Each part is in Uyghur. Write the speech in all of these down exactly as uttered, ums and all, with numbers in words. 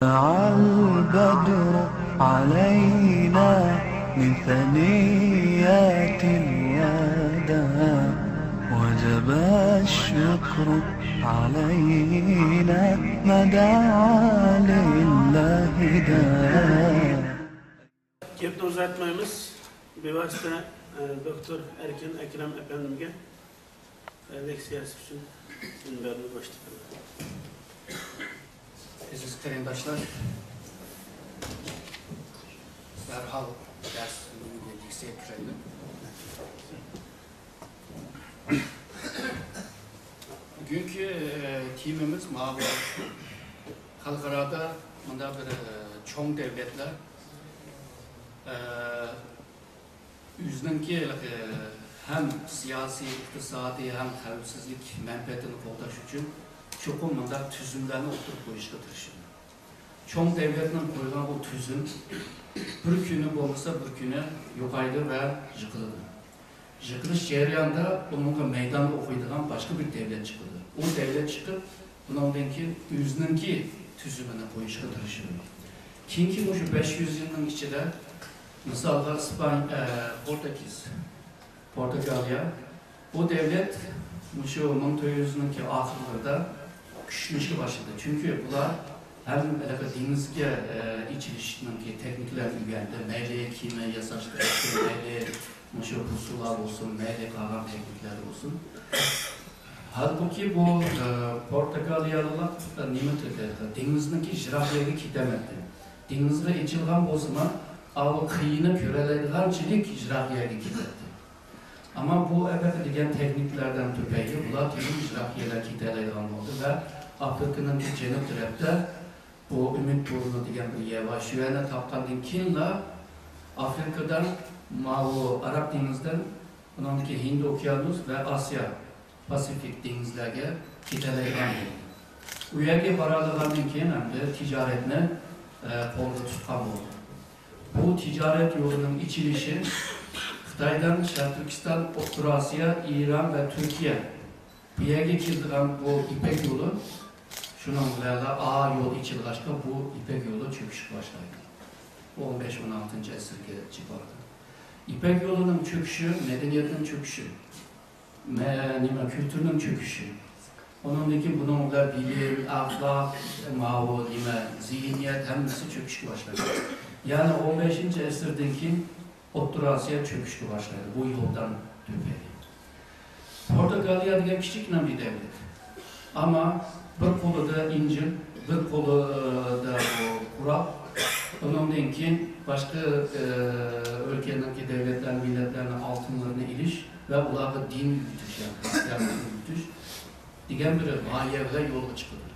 طلع البدر علينا من ثنيات الوداع، وجب الشكر علينا ما دعا لله داع. گەپنى ئۇزارتمايمىز. بىۋاسىتە، ئە، دوكتور ئەركىن ئەكرەم ئەپەندىمگە، ئە، لېكسىيەسى ئۈچۈن مۇنبەرنى بوشىتىپ بېرىمەن. ئەزىز قېرىنداشلار، دەرھال دەرس لېكسىيەگە كىرەيلى. بۈگۈنكى، ئە، تېمىمىز ماۋۇ خەلقئارادا مۇنداق بىر، ئە، چوڭ دەۋلەتلەر، ئە، ئۆزىنىڭكى، ئە، ھەم سىياسىي، ئىقتىسادىي، ھەم خەۋپسىزلىك مەنپەئەتىنى قوغداش ئۈچۈن چوقۇم مۇنداق تۈزۈملەرنى ئوتتۇرىغا قويۇشقا تىرىشىدۇ. چوڭ دەۋلەتنىڭ قويغان بۇ تۈزۈم بىر كۈنى بولمىسا بىر كۈنى يوقايدۇ ۋە يىقىلىدۇ. يىقىلىش جەريانىدا ئۇنىڭغا مەيداندا ئوقۇيدىغان باشقا بىر دەۋلەت چىقىدۇ. ئۇ دەۋلەت چىقىپ، بۇنىڭدىن كېيىن ئۆزىنىڭكى تۈزۈمىنى قويۇشقا تىرىشىدۇ. كېيىنكى مۇشۇ بەش يۈز يىلنىڭ ئىچىدە، مىسالغا، ئىسپان-، ئە، پورتۇگىز، پورتۇگالىيە، بۇ دەۋلەت مۇشۇ مىڭ تۆت يۈزنىڭكى ئاخىرلىرىدا كۈچلىنىشكە باشلىدى. چۈنكى بۇلار ھەم ھېلىقى دېڭىزگە، ئە، ئېچىلىشنىڭكى تېخنىكىلەرنى ئۆگەندى. مەيلى كېمە ياساشتا بولسۇن، مەيلى مۇشۇ بۇسۇلار بولسۇن، مەيلى قالغان تېخنىكلەر بولسۇن. ھالبۇكى بۇ، ئە، پورتۇگالىيەلىك نېمە تېخى دېڭىزنىڭكى يىراق يەرگە كېتەلمەيتتى. دېڭىزغا ئېچىلغان بولسىمۇ، ئاۋۇ قىيىنى كۆرەلەيدىغانچىلىك يىراق يەرگە كېتەتتى. ئەمما بۇ ئەپەندى دېگەن تېخنىكىلەردىن تۈپەيلى بۇلار تېخىمۇ يىراق يەرلەرگە كېتەلەيدىغان بولدى ۋە ئافرىقىنىڭكى جەنۇب تەرەپتە بۇ ئۈمىد بۇرنى دېگەن بىر يەر بار. شۇ يەرنى تاپقاندىن كېيىنلا ئافرىقىدىن، ماۋۇ ئاراب دېڭىزىدىن، ئۇنىڭدىكى ھىند ئوكيانۇس ۋە ئاسىيا پاسىفىك دېڭىزلەرگە كېتەلەيدىغان بولدى. ئۇ يەرگە بارالىغاندىن كېيىن ئەمدى تىجارەتنى، ئە، قولغا تۇتقان بولدى. بۇ تىجارەت يولىنىڭ ئېچىلىشى خىتايدىن شەرقىي تۈركىستان، ئوتتۇرا ئاسىيا، ئىران ۋە تۈركىيە بۇ يەرگە كېلىدىغان بۇ يىپەك يولى، شۇنىڭ بىلەنلا ئا يول ئېچىلغاچقا، بۇ يىپەك يولى چۆكۈشكە باشلايدۇ. ئون بەش، ئون ئالتىنچى ئەسىرگىچە بارىدۇ. يىپەك يولىنىڭ چۆكۈشى، مەدەنىيەتنىڭ چۆكۈشى، مە-، نېمە، كۈلتۈرنىڭ چۆكۈشى. ئۇنىڭدىن كېيىن بۇنىڭ بىلەن بىلىم، ئەخلاق، ماۋۇ نېمە، زېھنىيەت ھەممىسى چۆكۈشكە باشلايدۇ. يەنى ئون بەشىنچى ئەسىردىن كېيىن ئوتتۇرا ئاسىيا چۆكۈشكە باشلايدۇ. بۇ يولدان تۈپەيلى. پورتۇگالىيە دېگەن كىچىككىنە بىر دەۋلەت. ئەمما بىر قولىدا ئىنجىل، بىر قولىدا بۇ قورال. ئۇنىڭدىن كېيىن باشقا، ئە، ئۆلكىنىڭكى دەۋلەتلەرنىڭ، مىللەتلەرنىڭ ئالتۇنلىرىنى ئېلىش ۋە ئۇلارغا دىن ئۆگىتىش، يەنى خىرىستىيانلىقنى ئۆگىتىش دېگەن بىر غايە بىلەن يولغا چىقىدۇ.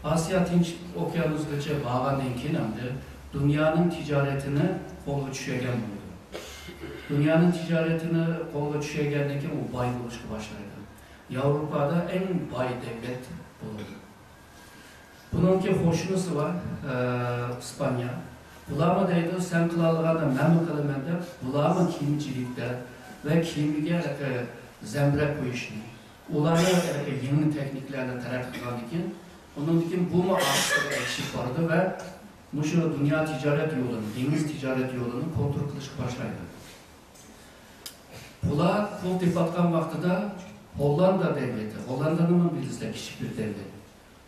ئاسىيا تىنچ ئوكيانۇسىغىچە بارغاندىن كېيىن ئەمدى دۇنيانىڭ تىجارىتىنى قولغا چۈشۈرگەن بولىدۇ. دۇنيانىڭ تىجارىتىنى قولغا چۈشۈرگەندىن كېيىن ئۇ باي بولۇشقا باشلايدۇ. ياۋروپادا ئەڭ باي دەۋلەت بولىدۇ. بۇنىڭكى قوشنىسى بار، ئە، ئىسپانىيە. بۇلارمۇ دەيدۇ، سەن قىلالىغاندا مەنمۇ قىلىمەن دەپ، بۇلارمۇ كېمىچىلىكتە ۋە كېمىگە، ئە، زەمبىرەك قويۇشنى، ئۇلارمۇ، ئە، يېڭى تېخنىكىلەرنى تەرەققىي قىلغاندىن كېيىن، ئۇنىڭدىن كېيىن بۇمۇ ئارقىسىغا ئەگىشىپ بارىدۇ ۋە مۇشۇ دۇنيا تىجارەت يولىنى، دېڭىز تىجارەت يولىنى كونترول قىلىشقا باشلايدۇ. بۇلار پۇل تېپىۋاتقان ۋاقتىدا ھوللاندىيە دەۋلىتى، ھوللاندىيەنىمۇ بىلىسىلەر، كىچىك بىر دەۋلەت.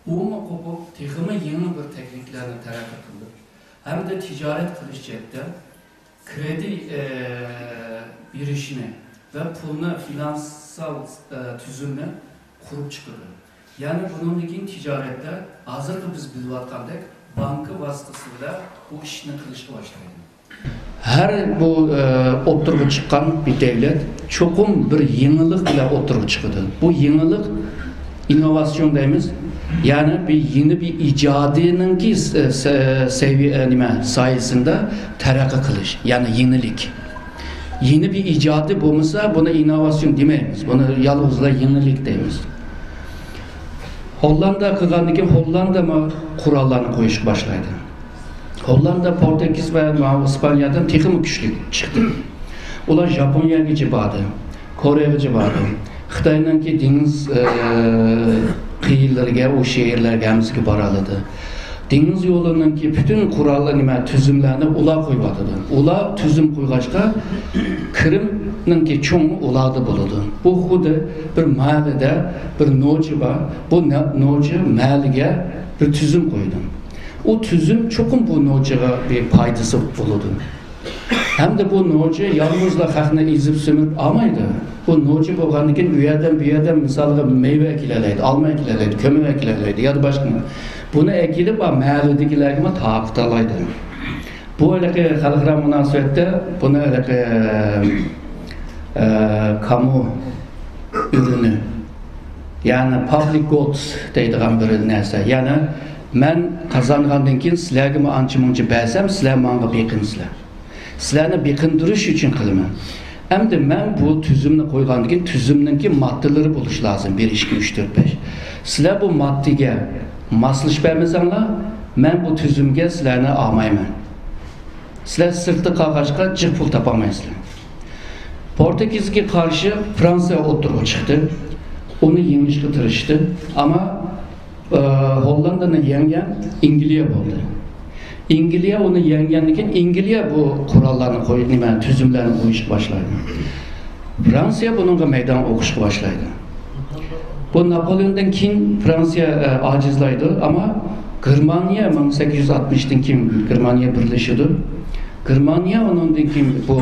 ئۇمۇ قوپۇپ، تېخىمۇ يېڭى بىر تېخنىكىلەرنى تەرەققىي قىلدى. ھەمدە تىجارەت قىلىش جەھەتتە كرېدىت، ئە، بېرىشنى ۋە پۇلنى، فىنانسال، ئە، تۈزۈمنى قۇرۇپ چىقىدۇ. يەنى بۇنىڭدىن كېيىن تىجارەتتە ھازىرقى بىز بىلىۋاتقاندەك بانكا ۋاسىتىسى بىلەن بۇ ئىشنى قىلىشقا باشلايدۇ. ھەر بۇ، ئە، ئوتتۇرىغا چىققان بىر دەۋلەت چوقۇم بىر يېڭىلىق بىلەن ئوتتۇرىغا چىقىدۇ. بۇ يېڭىلىق ئىننوۋاتسىيون دەيمىز. يەنى بىر يېڭى بىر ئىجادىينىڭكى س-، س-، سەۋىيە، نېمە، سايىسىندا تەرەققىي قىلىش، يەنى يېڭىلىك. يېڭى بىر ئىجادىي بولمىسا، بۇنى ئىننوۋاتسىيون دېمەيمىز. بۇنى يالغۇزلا يېڭىلىك دەيمىز. ھوللاندىيە قىلغاندىن كېيىن ھوللاندىيەمۇ قوراللارنى قويۇشقا باشلايدۇ. ھوللاندىيە پورتۇگىز ۋە ماۋۇ ئىسپانىيەدىن تېخىمۇ كۈچلۈك چىقتى. ئۇلار ياپونىيەگىچە باردى، كورېيەگىچە باردى. خىتاينىڭكى دېڭىز، ئە، قىيىلىرىگە، ئۇ شەھەرلەرگە ھەممىسىگە بارالىدى. دېڭىز يولىنىڭكى پۈتۈن قوراللار، نېمە، تۈزۈملەرنى ئۇلار قويۇۋاتىدۇ. ئۇلار تۈزۈم قويغاچقا، كىرىمنىڭكى چوڭى ئۇلاردا بولىدۇ. بۇ خۇددى بىر مەھەللىدە بىر نوچى بار. بۇ نە-، نوچى مەھەللىگە بىر تۈزۈم قويىدۇ. ئۇ تۈزۈم چوقۇم بۇ نوچىغا بىر پايدىسى بولىدۇ. ھەمدە بۇ نوچى يالغۇزلا خەقنى ئېزىپ سۆمۈرۈپ ئالمايدۇ. بۇ نوچى بولغاندىن كېيىن ئۇ يەردىن، بۇ يەردىن، مىسالغا، مېۋە ئەكېلەلەيدۇ، ئالما ئەكېلەلەيدۇ، كۆمۈر ئەكېلەلەيدۇ يا باشقا. بۇنى ئەكېلىپ، ئا، مەھەللىدىكىلەرگىمۇ تارقىتالايدۇ. بۇ ھېلىقى خەلقئارا مۇناسىۋەتتە بۇنى ھېلىقى، ئە، كامۇ ئۈنۈمى، يەنى پابلىك گودس دەيدىغان بىر نەرسە. يەنى مەن قازانغاندىن كېيىن سىلەرگىمۇ ئانچە-مۇنچە بەرسەم، سىلەر ماڭا بېقىنىسىلەر. سىلەرنى بېقىندۇرۇش ئۈچۈن قىلىمەن. ئەمدى مەن بۇ تۈزۈمنى قويغاندىن كېيىن، تۈزۈمنىڭكى ماددىلىرى بولۇشى لازىم. بىر، ئىككى، ئۈچ، تۆت، بەش. سىلەر بۇ ماددىگە ماسلىشىپ بەرمىسەڭلار، مەن بۇ تۈزۈمگە سىلەرنى ئالمايمەن. سىلەر سىرتتا قالغاچقا، جىق پۇل تاپالمايسىلەر. پورتۇگىزگە قارشى فرانسىيە ئوتتۇرىغا چىقتى. ئۇنى يېڭىشقا تىرىشتى. ئەمما، ئە، ھوللاندىنى يەڭگەن ئەنگلىيە بولدى. ئەنگلىيە ئۇنى يەڭگەندىن كېيىن، ئەنگلىيە بۇ قوراللارنى قوي-، نېمە، تۈزۈملەرنى قويۇشقا باشلايدۇ. فرانسىيە بۇنىڭغا مەيدان ئوقۇشقا باشلايدۇ. بۇ ناپولېئوندىن كېيىن فرانسىيە، ئە، ئاجىزلايدۇ، ئەمما گېرمانىيە مىڭ سەككىز يۈز ئاتمىشتىن كېيىن گېرمانىيە بىرلىشىدۇ. گېرمانىيە ئۇنىڭدىن كېيىن بۇ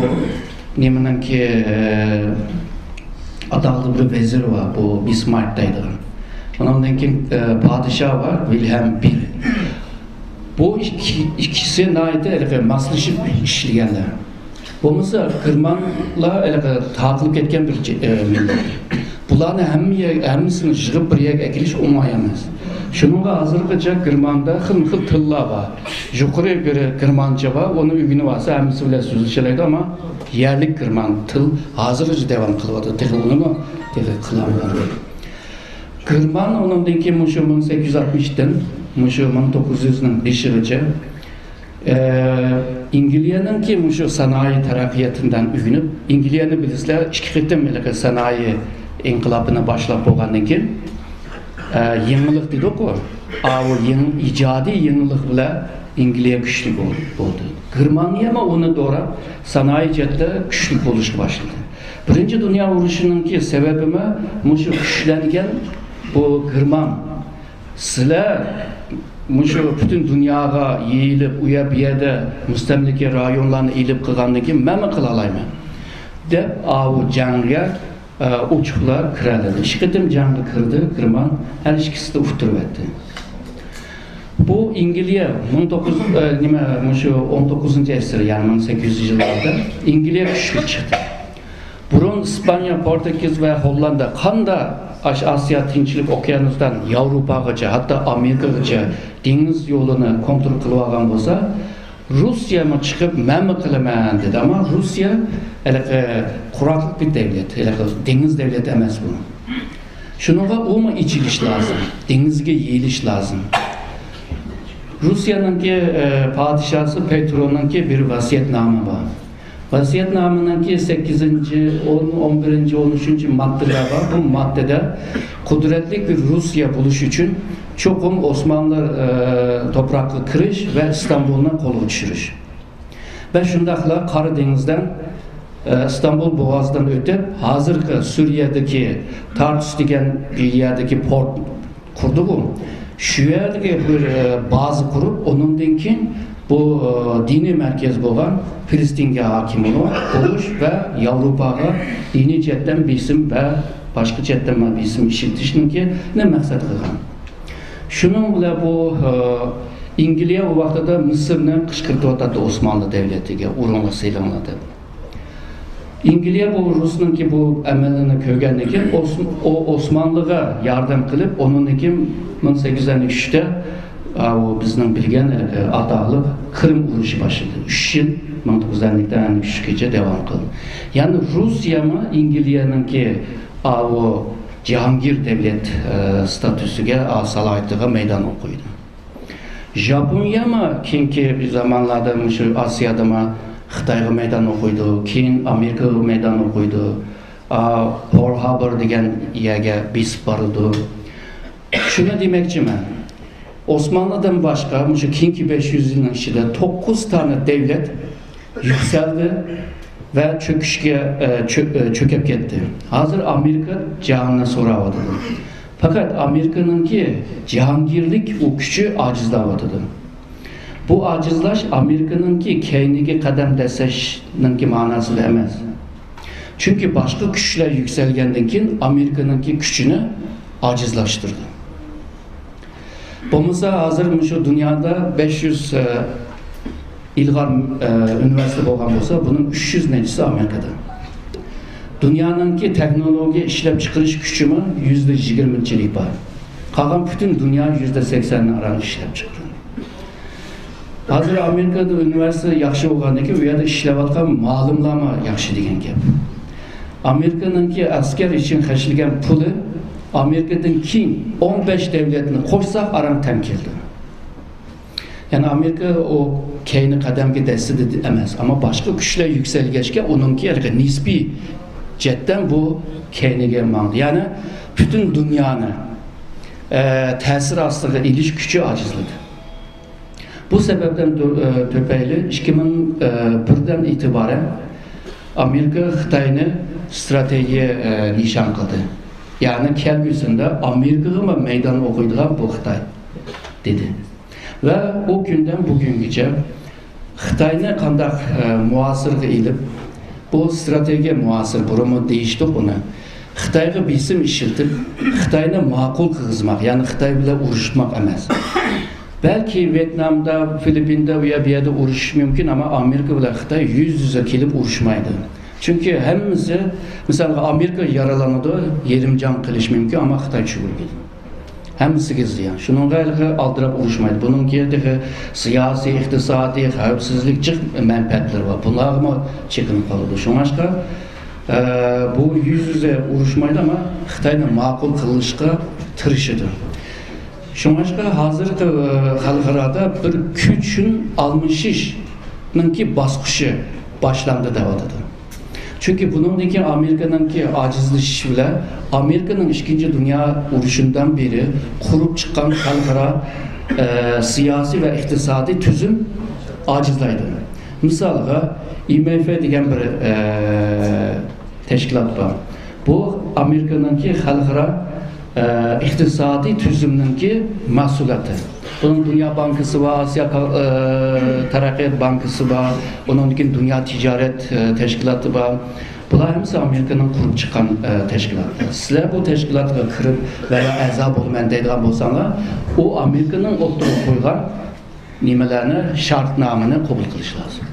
نېمىنىڭكى، ئە، ئاتاقلىق بىر ۋەزىرى بار، بۇ بىسمارك دەيدىغان. ئۇنىڭدىن كېيىن، ئە، پادىشاھ بار، ۋىلھەم بىر. بۇ ئىككى، ئىككىسى ناھايىتى ھېلىقى ماسلىشىپ ئىشلىگەنلەر. بولمىسا گېرمانلار ھېلىقى تارقىلىپ كەتكەن بىر جە-، ئە، مىللەت. بۇلارنى ھەممە يەر-، ھەممىسىنى يىغىپ بىر يەرگە ئەكېلىش ئوڭاي ئەمەس. شۇنىڭغا ھازىرغىچە گېرماندا خىلمۇ خىل تىللار بار. يۇقىرى بىرى گېرمانچە بار، ئۇنى ئۆگىنىۋالسا ھەممىسى بىلەن سۆزلىشەلەيدۇ، ئەمما يەرلىك گېرمان تىل ھازىرغىچە داۋام قىلىۋاتىدۇ. تېخى ئۇنىمۇ تېخى قىلالمىغان. گېرمان ئۇنىڭدىن كېيىن مۇشۇ مىڭ سەككىز يۈز ئاتمىشتىن مۇشۇ مىڭ توققۇز يۈزنىڭ بېشىغىچە، ئە، ئەنگلىيەنىڭكى مۇشۇ سانائىي تەرەققىياتىدىن ئۆگىنىپ، ئەنگلىيەنى بىلىسىلەر، ئىككى قېتىم ھېلىقى سانائىي ئىنقىلابىنى باشلاپ بولغاندىن كېيىن، ئە، يېڭىلىق دېدۇققۇ، ئاۋۇ يېڭى، ئىجادىي يېڭىلىق بىلەن ئەنگلىيە كۈچلۈك بول-، بولدى. گېرمانىيەمۇ ئۇنى دوراپ، سانائىي جەھەتتە كۈچلۈك بولۇشقا باشلىدى. بىرىنچى دۇنيا ئۇرۇشىنىڭكى سەۋەبىمۇ مۇشۇ كۈچلەنگەن بۇ گېرمان. سىلەر مۇشۇ پۈتۈن دۇنياغا يېيىلىپ، ئۇ يەر بۇ يەردە مۇستەملىكە رايونلارنى ئېلىپ قىلغاندىن كېيىن مەنمۇ قىلالايمەن، دەپ ئاۋۇ جەڭگە، ئە، ئوچۇقلا كىرەلىدى. ئىككى قېتىم جەڭگە كىردى گېرمان، ھەر ئىككىسىدە ئۇتتۇرۇۋەتتى. بۇ ئەنگلىيە مىڭ توققۇز، ئە، نېمە، مۇشۇ ئون توققۇزىنچى ئەسىر، يەنى مىڭ سەككىز يۈز يىللاردا ئەنگلىيە كۈچلۈك چىقتى. بۇرۇن ئىسپانىيە، پورتۇگىز ۋە ھوللاندا قاندا ئاش-، ئاسىيا تىنچلىق ئوكيانۇسىدىن ياۋروپاغىچە، ھەتتا ئامېرىكىغىچە دېڭىز يولىنى كونترول قىلىۋالغان بولسا، روسىيەمۇ چىقىپ، مەنمۇ قىلىمەن دېدى. ئەمما روسىيە ھېلىقى قۇراقلىق بىر دەۋلەت، ھېلىقى دېڭىز دەۋلىتى ئەمەس بۇ. شۇنىڭغا ئۇمۇ ئېچىلىش لازىم، دېڭىزگە يېيىلىش لازىم. روسىيەنىڭكى، ئە، پادىشاھسى پېترونىڭكى بىر ۋەسىيەتنامە بار. ۋەسىيەتنامىنىڭكى سەككىزىنچى، ئون، ئون بىرىنچى، ئون ئۈچىنچى ماددىلار بار. بۇ ماددىدە قۇدرەتلىك بىر روسىيە بولۇش ئۈچۈن چوقۇم ئوسمانلى، ئە، توپراققا كىرىش ۋە ئىستانبۇلنى قولغا چۈشۈرۈش. ۋە شۇنداقلا قارا دېڭىزدىن، ئە، ئىستانبۇل بوغازىدىن ئۆتۈپ، ھازىرقى سۈرىيەدىكى تارتۇس دېگەن يەردىكى پورت قۇردىغۇ. شۇ يەردىكى بىر، ئە، بازا قۇرۇپ، ئۇنىڭدىن كېيىن بۇ، ئە، دىنىي مەركەز بولغان فىلىستىنگە ھاكىم بولۇش ۋە ياۋروپاغا دىنىي جەھەتتىن بېسىم ۋە باشقا جەھەتتىن بېسىم ئىشلىتىشنىڭكىنى مەقسەت قىلغان. شۇنىڭ بىلەن بۇ، ئە، ئەنگلىيە ئۇ ۋاقتىدا مىسىرنى قىچقىرتىۋاتاتتى ئوسمانلى دەۋلىتىگە ئورۇنغا سېلىڭلار دەپ. ئەنگلىيە بۇ رۇسنىڭكى بۇ ئەمەلىنى كۆرگەندىن كېيىن، ئوس-، ئو-، ئوسمانلىغا ياردەم قىلىپ، ئۇنىڭدىن كېيىن مىڭ سەككىز يۈز ئەللىك ئۈچتە، ئاۋۇ بىزنىڭ بىلگەن، ئە، ئاتاقلىق قىرىم ئۇرۇشى باشلىدى. ئۈچ يىل، مىڭ توققۇز يۈز ئەللىكتىن ئەللىك ئۈچكىچە داۋام قىلدى. يەنى روسىيەمۇ ئەنگلىيەنىڭكى ئاۋۇ جاھانگىر دەۋلەت، ئە، ستاتۇسىگە، ئا، سالاھىيىتىگە مەيدان ئوقۇيدۇ. ژاپونىيەمۇ كېيىنكى زامانلاردا مۇشۇ ئاسىيادىمۇ خىتايغا مەيدان ئوقۇيدۇ، كېيىن ئامېرىكىغا مەيدان ئوقۇيدۇ، ئا، پورل ھاربور دېگەن يەرگە بېسىپ بارىدۇ. شۇنى دېمەكچىمەن، ئوسمانلىدىن باشقا، مۇشۇ كېيىنكى بەش يۈز يىلنىڭ ئىچىدە توققۇز تانە دەۋلەت يۈكسەلدى ۋە چۆكۈشكە، ئە، چۆ-، ئە، چۆكۈپ كەتتى. ھازىر ئامېرىكا جاھاننى سوراۋاتىدۇ. پەقەت ئامېرىكىنىڭكى جاھانگىرلىك ئۇ كۈچى ئاجىزلاۋاتىدۇ. بۇ ئاجىزلاش ئامېرىكىنىڭكى كەينىگە قەدەم دەسسەشنىڭكى مەناسىدا ئەمەس. چۈنكى باشقا كۈچلەر يۈكسەلگەندىن كېيىن ئامېرىكىنىڭكى كۈچىنى ئاجىزلاشتۇرىدۇ. بولمىسا ھازىر مۇشۇ دۇنيادا بەش يۈز، ئە، ئىلغار، ئە، ئۇنىۋېرسىتېت بولغان بولسا، بۇنىڭ ئۈچ يۈز نەچچىسى ئامېرىكىدا. دۇنيانىڭكى تېخنولوگىيە ئىشلەپچىقىرىش كۈچىمۇ يۈزدە يىگىرمىنچىلىك بار. قالغان پۈتۈن دۇنيا يۈزدە سەكسەننى ئاران ئىشلەپچىقىرىدۇ. ھازىر ئامېرىكادا ئۇنىۋېرسىتېت ياخشى بولغاندىكىن، ئۇ يەردە ئىشلەۋاتقان مۇئەللىملارمۇ ياخشى دېگەن گەپ. ئامېرىكىنىڭكى ئەسكەر ئۈچۈن خەجلىگەن پۇلى ئامېرىكىدىن كېيىن ئون بەش دەۋلەتنى قوشساق ئاران تەڭ كېلىدۇ. يەنى ئامېرىكا ئۇ كەينى قەدەمگە دەسسىدى ئەمەس، ئەمما باشقا كۈچلەر يۈكسەلگەچكە ئۇنىڭكى ھېلىقى نىسپىي جەھەتتىن بۇ كەينىگە ماڭدى. يەنى پۈتۈن دۇنيانى، ئە، تەسىر ئاستىغا ئېلىش كۈچى ئاجىزلىدى. بۇ سەۋەبتىن تۈ-، ئە، تۈپەيلى ئىككى مىڭ بىردىن ئېتىبارەن ئامېرىكا خىتاينى ستراتېگىيە، ئە، نىشان قىلدى. يەنى كەلگۈسىدە ئامېرىكىغىمۇ مەيدان ئوقۇيدىغان بۇ خىتاي دېدى. ۋە ئۇ كۈندىن بۈگۈنگىچە خىتاينى قانداق، ئە، مۇھاسىرىگە ئېلىپ، بۇ ستراتېگىيە مۇھاسىرە، بۇرۇنمۇ دېيىشتۇق بۇنى. خىتايغا بېسىم ئىشلىتىپ، خىتاينى ماقۇل قىلغۇزماق، يەنى خىتاي بىلەن ئۇرۇشماق ئەمەس. بەلكى ۋيېتنامدا، فىلىپپىندا، ئۇ يەر، بۇ يەردە ئۇرۇشۇش مۇمكىن، ئەمما ئامېرىكا بىلەن خىتاي يۈز يۈزگە كېلىپ ئۇرۇشمايدۇ. چۈنكى ھەممىسى، مىسالغا، ئامېرىكا يارىلىنىدۇ، يېرىم جان قىلىشى مۇمكىن، ئەمما خىتاي چۈشۈرۈلمەيدۇ. ھەممىسىگە زىيان. شۇنىڭغا ھېلىقى ئالدىراپ ئۇرۇشمايدۇ. بۇنىڭكى تېخى سىياسىي، ئىقتىسادىي، خەۋپسىزلىك جىق مەنپەئەتلىرى بار. بۇلارغىمۇ چېكىنىپ قالىدۇ. شۇڭلاشقا، ئە، بۇ يۈز يۈزە ئۇرۇشمايدۇ، ئەمما خىتاينى ماقۇل قىلىشقا تىرىشىدۇ. شۇڭلاشقا ھازىرقى، ئە، خەلقئارادا بىر كۈچنىڭ ئالمىشىشنىڭكى باسقۇچى باشلاندى دەۋاتىدۇ. چۈنكى بۇنىڭدىن كېيىن ئامېرىكىنىڭكى ئاجىزلىشىشى بىلەن ئامېرىكىنىڭ ئىككىنچى دۇنيا ئۇرۇشىدىن بېرى قۇرۇپ چىققان خەلقئارا، ئە، سىياسىي ۋە ئىقتىسادىي تۈزۈم ئاجىزلايدۇ. مىسالغا، ئاي ئېم ئېف دېگەن بىر، ئە، تەشكىلات بار. بۇ ئامېرىكىنىڭكى خەلقئارا، ئە، ئىقتىسادىي تۈزۈمنىڭكى مەھسۇلاتى. بۇنىڭ دۇنيا بانكىسى بار، ئاسىيا كا-، ئە، تەرەققىيات بانكىسى بار، ئۇنىڭدىن كېيىن دۇنيا تىجارەت، ئە، تەشكىلاتى بار. بۇلار ھەممىسى ئامېرىكىنىڭ قۇرۇپ چىققان، ئە، تەشكىلاتلار. سىلەر بۇ تەشكىلاتقا كىرىپ ۋە ئەزا بولىمەن دەيدىغان بولساڭلار، ئۇ ئامېرىكىنىڭ ئوتتۇرىغا قويغان نېمىلەرنى، شەرتنامىنى قوبۇل قىلىش لازىم.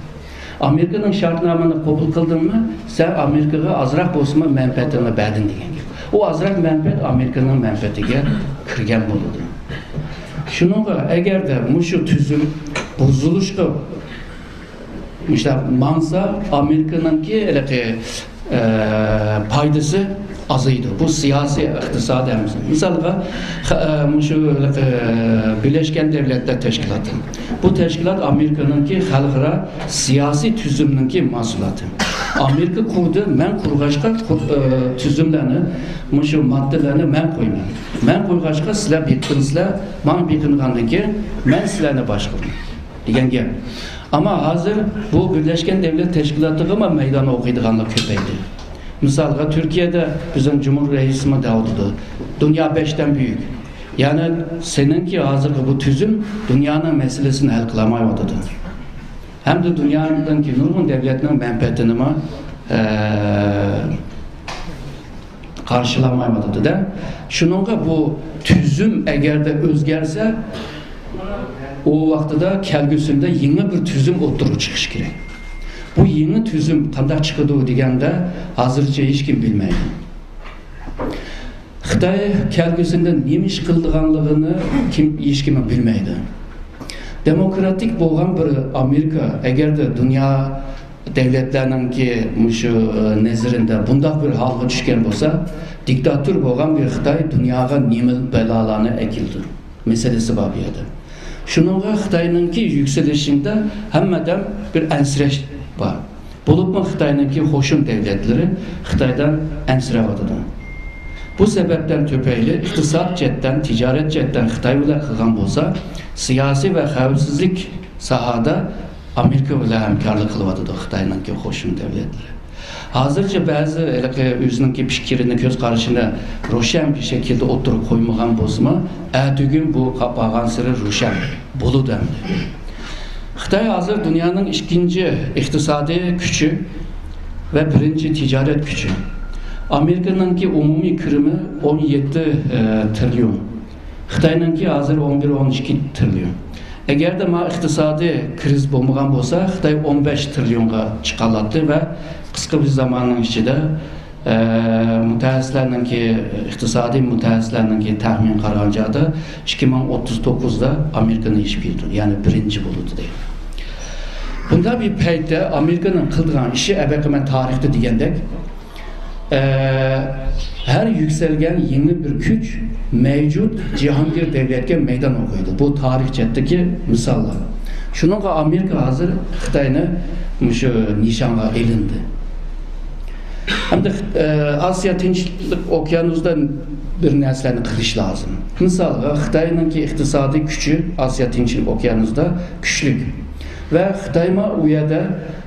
ئامېرىكىنىڭ شەرتنامىنى قوبۇل قىلدىڭمۇ، سەن ئامېرىكىغا ئازراق بولسىمۇ مەنپەئەتىڭنى بەردىڭ دېگەن گەپ. ئۇ ئازراق مەنپەئەت ئامېرىكىنىڭ مەنپەئەتىگە كىرگەن بولىدۇ. شۇنىڭغا ئەگەردە مۇشۇ تۈزۈم بۇزۇلۇشقا مۇشۇنداق ماڭسا، ئامېرىكىنىڭكى ھېلىقى، ئە، پايدىسى ئازىيىدۇ. بۇ سىياسىي، ئىقتىسادىي ھەممىسى. مىسالغا، خ-، ئە، مۇشۇ ھېلىقى بىرلەشكەن دەۋلەتلەر تەشكىلاتى. بۇ تەشكىلات ئامېرىكىنىڭكى خەلقئارا سىياسىي تۈزۈمنىڭكى مەھسۇلاتى. ئامېرىكا قۇردى، مەن قۇرغاچقا، قۇر-، ئە، تۈزۈملەرنى، مۇشۇ ماددىلارنى مەن قويىمەن. مەن قويغاچقا، سىلەر بېقىنسىلەر، ماڭا بېقىنغاندىن كېيىن مەن سىلەرنى باشقۇرىمەن دېگەن گەپ. ئەمما ھازىر بۇ بىرلەشكەن دەۋلەت تەشكىلاتىغىمۇ مەيدان ئوقۇيدىغانلار كۆپەيدى. مىسالغا، تۈركىيەدە بىزنىڭ جۇمھۇر رەئىسىمۇ دەۋاتىدۇ، دۇنيا بەشتىن بۈيۈك. يەنى سېنىڭكى ھازىرقى بۇ تۈزۈم دۇنيانىڭ مەسىلىسىنى ھەل قىلالمايۋاتىدۇ. ھەمدە دۇنيادىكى نۇرغۇن دەۋلەتنىڭ مەنپەئەتىنىمۇ، ئە، قارشىلالمايۋاتىدۇ-دە. شۇنىڭغا بۇ تۈزۈم ئەگەردە ئۆزگەرسە، ئۇ ۋاقتىدا كەلگۈسىدە يېڭى بىر تۈزۈم ئوتتۇرىغا چىقىشى كېرەك. بۇ يېڭى تۈزۈم قانداق چىقىدۇ دېگەندە، ھازىرچە ھېچكىم بىلمەيدۇ. خىتاي كەلگۈسىدە نېمە ئىش قىلىدىغانلىقىنى كىم، ھېچكىممۇ بىلمەيدۇ. دېموكراتىك بولغان بىر ئامېرىكا ئەگەردە دۇنيا دەۋلەتلەرنىڭكى مۇشۇ، ئە، نەزىرىدە بۇنداق بىر ھالغا چۈشكەن بولسا، دىكتاتور بولغان بىر خىتاي دۇنياغا نېمە بەلالارنى ئەكېلىدۇ مەسىلىسى بار بۇ يەردە. شۇنىڭغا خىتاينىڭكى يۈكسىلىشىدە ھەممىدەم بىر ئەنسىرەش بار. بولۇپمۇ خىتاينىڭكى قوشۇن دەۋلەتلىرى خىتايدىن ئەنسىرەۋاتىدۇ. بۇ سەۋەبتىن تۈپەيلى ئىقتىساد جەھەتتىن، تىجارەت جەھەتتىن خىتاي بىلەن قىلغان بولسا، سىياسىي ۋە خەۋپسىزلىك ساھەدە ئامېرىكا بىلەن ھەمكارلىق قىلىۋاتىدۇ خىتاينىڭكى قوشنا دۆلەتلىرى. ھازىرچە بەزى ھېلىقى ئۆزىنىڭكى پىكرىنى، كۆز قارىشىنى روشەن بىر شەكىلدە ئوتتۇرىغا قويمىغان بولسىمۇ، ئەتىگۈن بۇ بارغانسېرى روشەن بولىدۇ ئەمدى. خىتاي ھازىر دۇنيانىڭ ئىككىنچى ئىقتىسادىي كۈچى ۋە بىرىنچى تىجارەت كۈچى. ئامېرىكىنىڭكى ئومۇمىي كىرىمى ئون يەتتە تىرىليون. خىتاينىڭكى ھازىر ئون بىر، ئون ئىككى تىرىليون. ئەگەردە ما ئىقتىسادىي كىرىزىس بولمىغان بولسا، خىتاي ئون بەش تىرىليونغا چىقالاتتى ۋە قىسقا بىر زاماننىڭ ئىچىدە، ئە، مۇتەخەسسىسلەرنىڭكى، ئىقتىسادىي مۇتەخەسسىسلەرنىڭكى تەخمىنىگە قارىغان چاغدا ئىككى مىڭ ئوتتۇز توققۇزدا ئامېرىكىنى يېشىپ كېتىدۇ، يەنى بىرىنچى بولىدۇ دەيدۇ. بۇنداق بىر پەيتتە ئامېرىكىنىڭ قىلىدىغان ئىشى، ئەبەقىمەن تارىختا دېگەندەك، ئە، ھەر يۈكسەلگەن يېڭى بىر كۈچ مەۋجۇت جاھانگىر دەۋلەتكە مەيدان ئوقۇيدۇ. بۇ تارىخ جەھەتتىكى مىساللار. شۇنىڭغا ئامېرىكا ھازىر خىتاينى مۇشۇ نىشانغا ئېلىندى. ھەمدە، ئە، ئاسىيا تىنچلىق ئوكيانۇسىدا بىر نەرسىلەرنى قىلىش لازىم. مىسالغا، خىتاينىڭكى ئىقتىسادىي كۈچى ئاسىيا تىنچلىق ئوكيانۇسىدا كۈچلۈك. ۋە خىتايمۇ ئۇ يەردە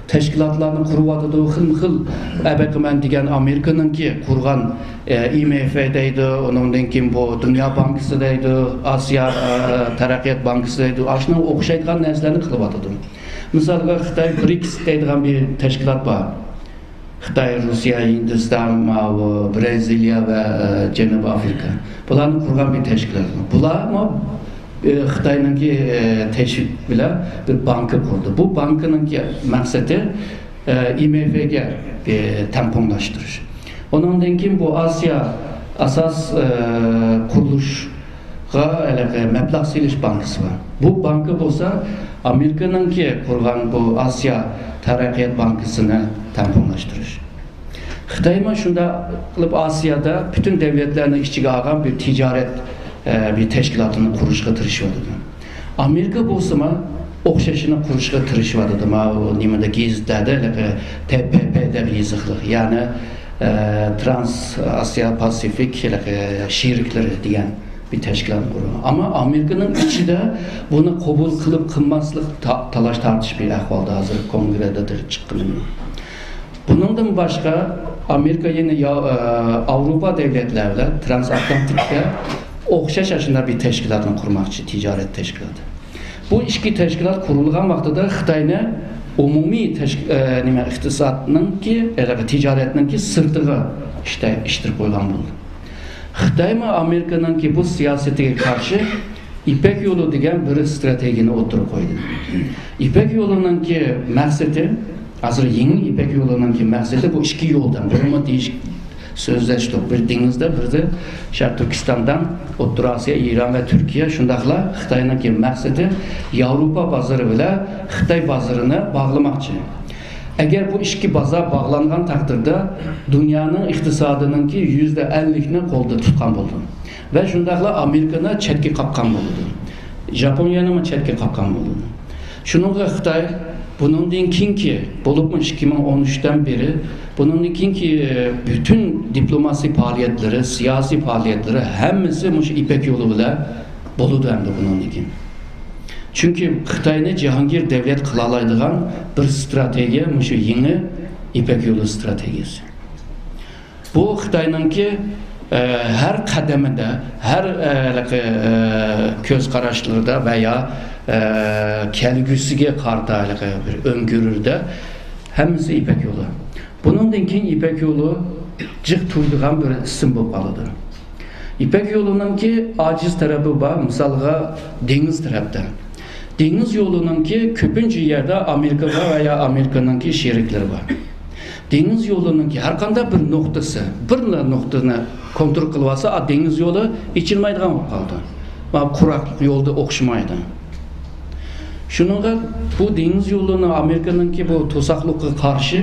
تەشكىلاتلارنى قۇرۇۋاتىدۇ، خىلمۇ خىل ئەبەقىمەن دېگەن ئامېرىكىنىڭكى قۇرغان، ئە، ئاي ئېم ئېف دەيدۇ، ئۇنىڭدىن كېيىن بۇ دۇنيا بانكىسى دەيدۇ، ئاسىيا، ئە، تەرەققىيات بانكىسى دەيدۇ، ئاشۇنىڭغا ئوخشايدىغان نەرسىلەرنى قىلىۋاتىدۇ. مىسالغا، خىتاي برىكس دەيدىغان بىر تەشكىلات بار. خىتاي، روسىيە، ھىندىستان، ماۋۇ، برازىلىيە ۋە، ئە، جەنۇبىي ئافرىقا. بۇلارنى قۇرغان بىر تەشكىلات. بۇلارمۇ، ئە، خىتاينىڭكى، ئە، تەشۋىق بىلەن بىر بانكا قۇردى. بۇ بانكىنىڭكى مەقسىتى، ئە، ئاي ئېم ئېف گە، ئە، تەڭپۇڭلاشتۇرۇش. ئۇنىڭدىن كېيىن بۇ ئاسىيا ئاساس، ئە، قۇرۇلۇش ھېلىقى مەبلەغ سېلىش بانكىسى بار. بۇ بانكا بولسا ئامېرىكىنىڭكى قۇرغان بۇ ئاسىيا تەرەققىيات بانكىسىنى تەڭپۇڭلاشتۇرۇش. خىتايمۇ شۇنداق قىلىپ ئاسىيادا پۈتۈن دۆلەتلەرنى ئىچىگە ئالغان بىر تىجارەت، ئە، بىر تەشكىلاتىنى قۇرۇشقا تىرىشىۋاتىدۇ. ئامېرىكا بولسىمۇ ئوخشاشىنى قۇرۇشقا تىرىشىۋاتىدۇ. ماۋۇ نېمىدە، گېزىتلەردە ھېلىقى تى پى پى دەپ يېزىقلىق، يەنى، ئە، ترانس ئاسىيا پاسىفىك ھېلىقى شېرىكلىرى دېگەن بىر تەشكىلات قۇرۇلغان. ئەمما ئامېرىكىنىڭ ئىچىدە بۇنى قوبۇل قىلىپ قىلماسلىق تا-، تالاش تارتىش بىر ئەھۋالدا ھازىر كونگرېدا چىققىنى بىلەن. بۇنىڭدىن باشقا ئامېرىكا يەنە يا-، ئە، ئاۋروپا دۆلەتلەر بىلەن ترانسئاتلانتىكتا ئوخشاش ئاشۇنداق بىر تەشكىلاتنى قۇرماقچى، تىجارەت تەشكىلاتى. بۇ ئىككى تەشكىلات قۇرۇلغان ۋاقتىدا خىتاينى ئومۇمىي تەشك-، ئە، نېمە، ئىقتىسادنىڭكى، ئە، تىجارەتنىڭكى سىرتىغا ئىشتە-، ئىتتىرىپ قويغان بولدى. خىتايمۇ ئامېرىكىنىڭكى بۇ سىياسىتىگە قارشى يىپەك يولى دېگەن بىر ستراتېگىيەنى ئوتتۇرىغا قويدى. يىپەك يولىنىڭكى مەقسىتى، ھازىر يېڭى يىپەك يولىنىڭكى مەقسىتى بۇ ئىككى يولدىن، بۇنىمۇ دېيىش، سۆزلەشتۇق. بىر دېڭىزدا، بىرى شەرقىي تۈركىستاندىن ئوتتۇرا ئاسىيا، ئىران ۋە تۈركىيە، شۇنداقلا خىتاينىڭكى مەقسىتى ياۋروپا بازىرى بىلەن خىتاي بازىرىنى باغلىماقچى. ئەگەر بۇ ئىككى بازار باغلانغان تەقدىردە، دۇنيانىڭ ئىقتىسادىنىڭكى يۈزدە ئەللىكنى قولدا تۇتقان بولىدۇ. ۋە شۇنداقلا ئامېرىكىنى چەتكە قاققان بولىدۇ. ژاپونىيەنىمۇ چەتكە قاققان بولىدۇ. شۇنىڭغا خىتاي بۇنىڭدىن كېيىنكى، بولۇپمۇ ئىككى مىڭ ئون ئۈچتىن بېرى، بۇنىڭدىن كېيىنكى پۈتۈن دىپلوماسىي پائالىيەتلىرى، سىياسىي پائالىيەتلىرى ھەممىسى مۇشۇ يىپەك يولى بىلەن بولىدۇ ئەمدى بۇنىڭدىن كېيىن. چۈنكى خىتاينى جاھانگىر دەۋلەت قىلالايدىغان بىر ستراتېگىيە مۇشۇ يېڭى يىپەك يولى ستراتېگىيەسى. بۇ خىتاينىڭكى، ئە، ھەر قەدىمىدە، ھەر، ئە، ھېلىقى، ئە، كۆز قاراشلىرىدا ۋە يا، ئە، كەلگۈسىگە قارىتا ھېلىقى بىر ئۆڭكۈرىدە ھەممىسى يىپەك يولى. بۇنىڭدىن كېيىن يىپەك يولى جىق تۇرىدىغان بىر ئىسىم بولۇپ قالىدۇ. يىپەك يولىنىڭكى ئاجىز تەرەپى بار، مىسالغا دېڭىز تەرەپتە. دېڭىز يولىنىڭكى كۆپىنچە يەردە ئامېرىكا بار ۋە يا ئامېرىكىنىڭكى شېرىكلىرى بار. دېڭىز يولىنىڭكى ھەر قانداق بىر نۇقتىسى، بىرلا نۇقتىنى كونترول قىلىۋالسا، ئا، دېڭىز يولى ئېچىلمايدىغان بولۇپ قالىدۇ. مانا قۇراق يولدا ئوخشىمايدۇ. شۇنىڭغا بۇ دېڭىز يولىنىڭ ئامېرىكىنىڭكى بۇ توساقلىقىغا قارشى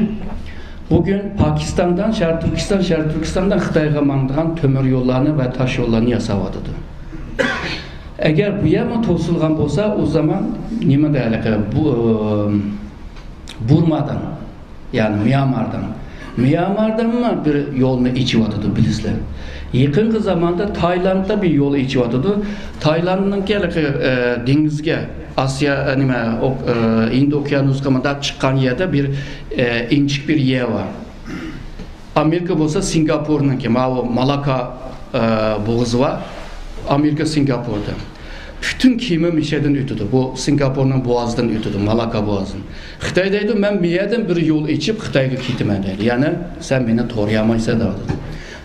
بۈگۈن پاكىستاندىن شەرقىي تۈركىستان، شەرقىي تۈركىستاندىن خىتايغا ماڭىدىغان تۆمۈر يوللارنى ۋە تاش يوللارنى ياساۋاتىدۇ. ئەگەر بۇ يەرمۇ توسۇلغان بولسا، ئۇ زامان نېمە دەيلىكى، بۇ، ئى، بۇرمادىن، يەنى ميانماردىن ميانماردىمۇ بىر يولنى ئېچىۋاتىدۇ، بىلىسىلەر. يېقىنقى زاماندا تايلاندتا بىر يول ئېچىۋاتىدۇ. تايلاندنىڭكى ھېلىقى، ئە، دېڭىزگە، ئاسىيا، ئە، نېمە، ئوك-، ئە، ھىند ئوكيانۇسىغا مۇنداق چىققان يەردە بىر، ئە، ئىنچىكە بىر يەر بار. ئامېرىكا بولسا سىنگاپورنىڭكى، ماۋۇ مالاكا، ئە، بوغۇزى بار. ئامېرىكا سىنگاپوردا. پۈتۈن كېمە مىشەدىن ئۆتىدۇ. بۇ سىنگاپورنىڭ بوغازىدىن ئۆتىدۇ، مالاكا بوغازىدىن. خىتاي دەيدۇ، مەن مۇ يەردىن بىر يول ئېچىپ خىتايغا كېتىمەن دەيدۇ. يەنى سەن مېنى تورىيالمايسەن دەۋاتىدۇ.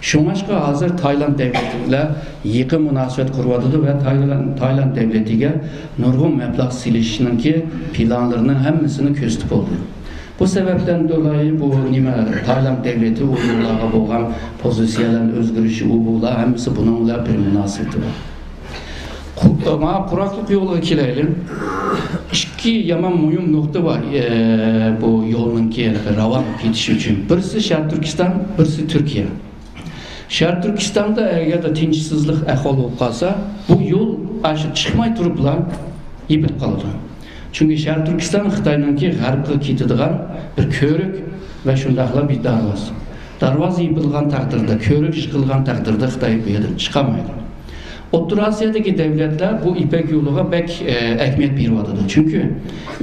شۇڭلاشقا ھازىر تايلاند دەۋلىتى بىلەن يېقىن مۇناسىۋەت قۇرۇۋاتىدۇ ۋە تايلاند، تايلاند دەۋلىتىگە نۇرغۇن مەبلەغ سېلىشنىڭكى پىلانلىرىنىڭ ھەممىسىنى كۆرسىتىپ بولدى. بۇ سەۋەبتىن دولايى بۇ نېمە، تايلاند دەۋلىتى ئۇيغۇرلارغا بولغان پوزىتسىيەلەرنى ئۆزگىرىشى، ئۇ بۇلار ھەممىسى بۇنىڭ بىلەن بىر مۇناسىۋىتى بار. قۇ-، مانا قۇراقلىق يولىغا كېلەيلى. ئىككى يامان مۇھىم نۇقتا بار، ئە، بۇ يولنىڭكى راۋان كېتىشى ئۈچۈن. بىرسى شەرقىي تۈركىستان، بىرسى تۈركىيە. شەرقىي تۈركىستاندا ئەگەردە تىنچسىزلىق ئەھۋال بولۇپ قالسا، بۇ يول ئاشۇ چىقماي تۇرۇپلا يېپىلىپ قالىدۇ. چۈنكى شەرقىي تۈركىستان خىتاينىڭكى غەربقە كېتىدىغان بىر كۆۋرۈك ۋە شۇنداقلا بىر دارۋاز. دارۋاز يېپىلغان تەقدىردە، كۆۋرۈك يېپىلغان تەقدىردە خىتاي بۇ يەردىن چىقالمايدۇ. ئوتتۇرا ئاسىيادىكى دەۋلەتلەر بۇ يىپەك يولىغا بەك، ئە، ئەھمىيەت بېرىۋاتىدۇ. چۈنكى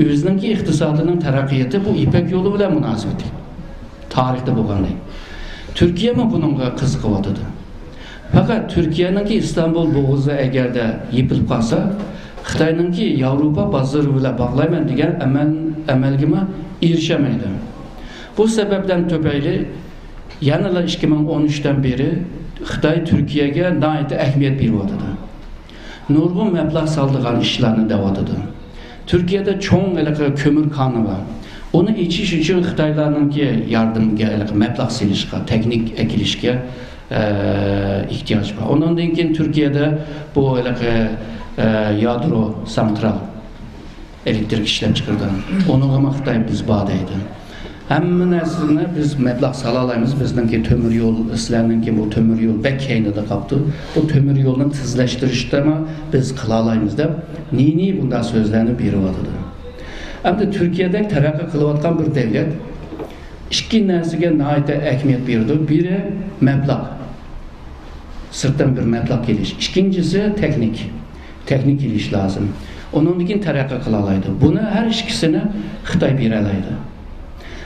ئۆزىنىڭكى ئىقتىسادىنىڭ تەرەققىياتى بۇ يىپەك يولى بىلەن مۇناسىۋەتلىك. تارىختا بولغاندەك. تۈركىيەمۇ بۇنىڭغا قىزىقىۋاتىدۇ. پەقەت تۈركىيەنىڭكى ئىستانبۇل بوغۇزى ئەگەردە يېپىلىپ قالسا، خىتاينىڭكى ياۋروپا بازىرى بىلەن باغلايمەن دېگەن ئەمەل، ئەمەلگىمۇ ئېرىشەلمەيدۇ. بۇ سەۋەبتىن تۈپەيلى يەنىلا ئىككى مىڭ ئون ئۈچتىن بېرى خىتاي تۈركىيەگە ناھايىتى ئەھمىيەت بېرىۋاتىدۇ. نۇرغۇن مەبلەغ سالىدىغان ئىشلارنى دەۋاتىدۇ. تۈركىيەدە چوڭ ھېلىقى كۆمۈر كانى بار. ئۇنى ئېچىش ئۈچۈن خىتايلارنىڭكى ياردىمىگە، ھېلىقى مەبلەغ سېلىشقا، تېخنىك ئەكېلىشكە، ئە، ئېھتىياج بار. ئۇنىڭدىن كېيىن تۈركىيەدە بۇ ھېلىقى، ئە، يادرو سانترال، ئېلېكترىك ئىشلەپچىقىرىدىغان. ئۇنىڭغىمۇ خىتاي بىز بار دەيدۇ. ھەممە نەرسىنى بىز مەبلەغ سالالايمىز. بىزنىڭكى تۆمۈر يول، سىلەرنىڭكى بۇ تۆمۈر يول بەك كەينىدە قاپتۇ. بۇ تۆمۈر يولنى تېزلەشتۈرۈشتىمۇ بىز قىلالايمىز دەپ، نى-نى بۇنداق سۆزلەرنى بېرىۋاتىدۇ. ئەمدى تۈركىيەدەك تەرەققىي قىلىۋاتقان بىر دەۋلەت ئىككى نەرسىگە ناھايىتى ئەھمىيەت بېرىدۇ. بىرى مەبلەغ. سىرتتىن بىر مەبلەغ كېلىش. ئىككىنچىسى تېخنىك. تېخنىك كېلىش لازىم. ئۇنىڭدىن كېيىن تەرەققىي قىلالايدۇ. بۇنى ھەر ئىككىسىنى خىتاي بېرەلەيدۇ.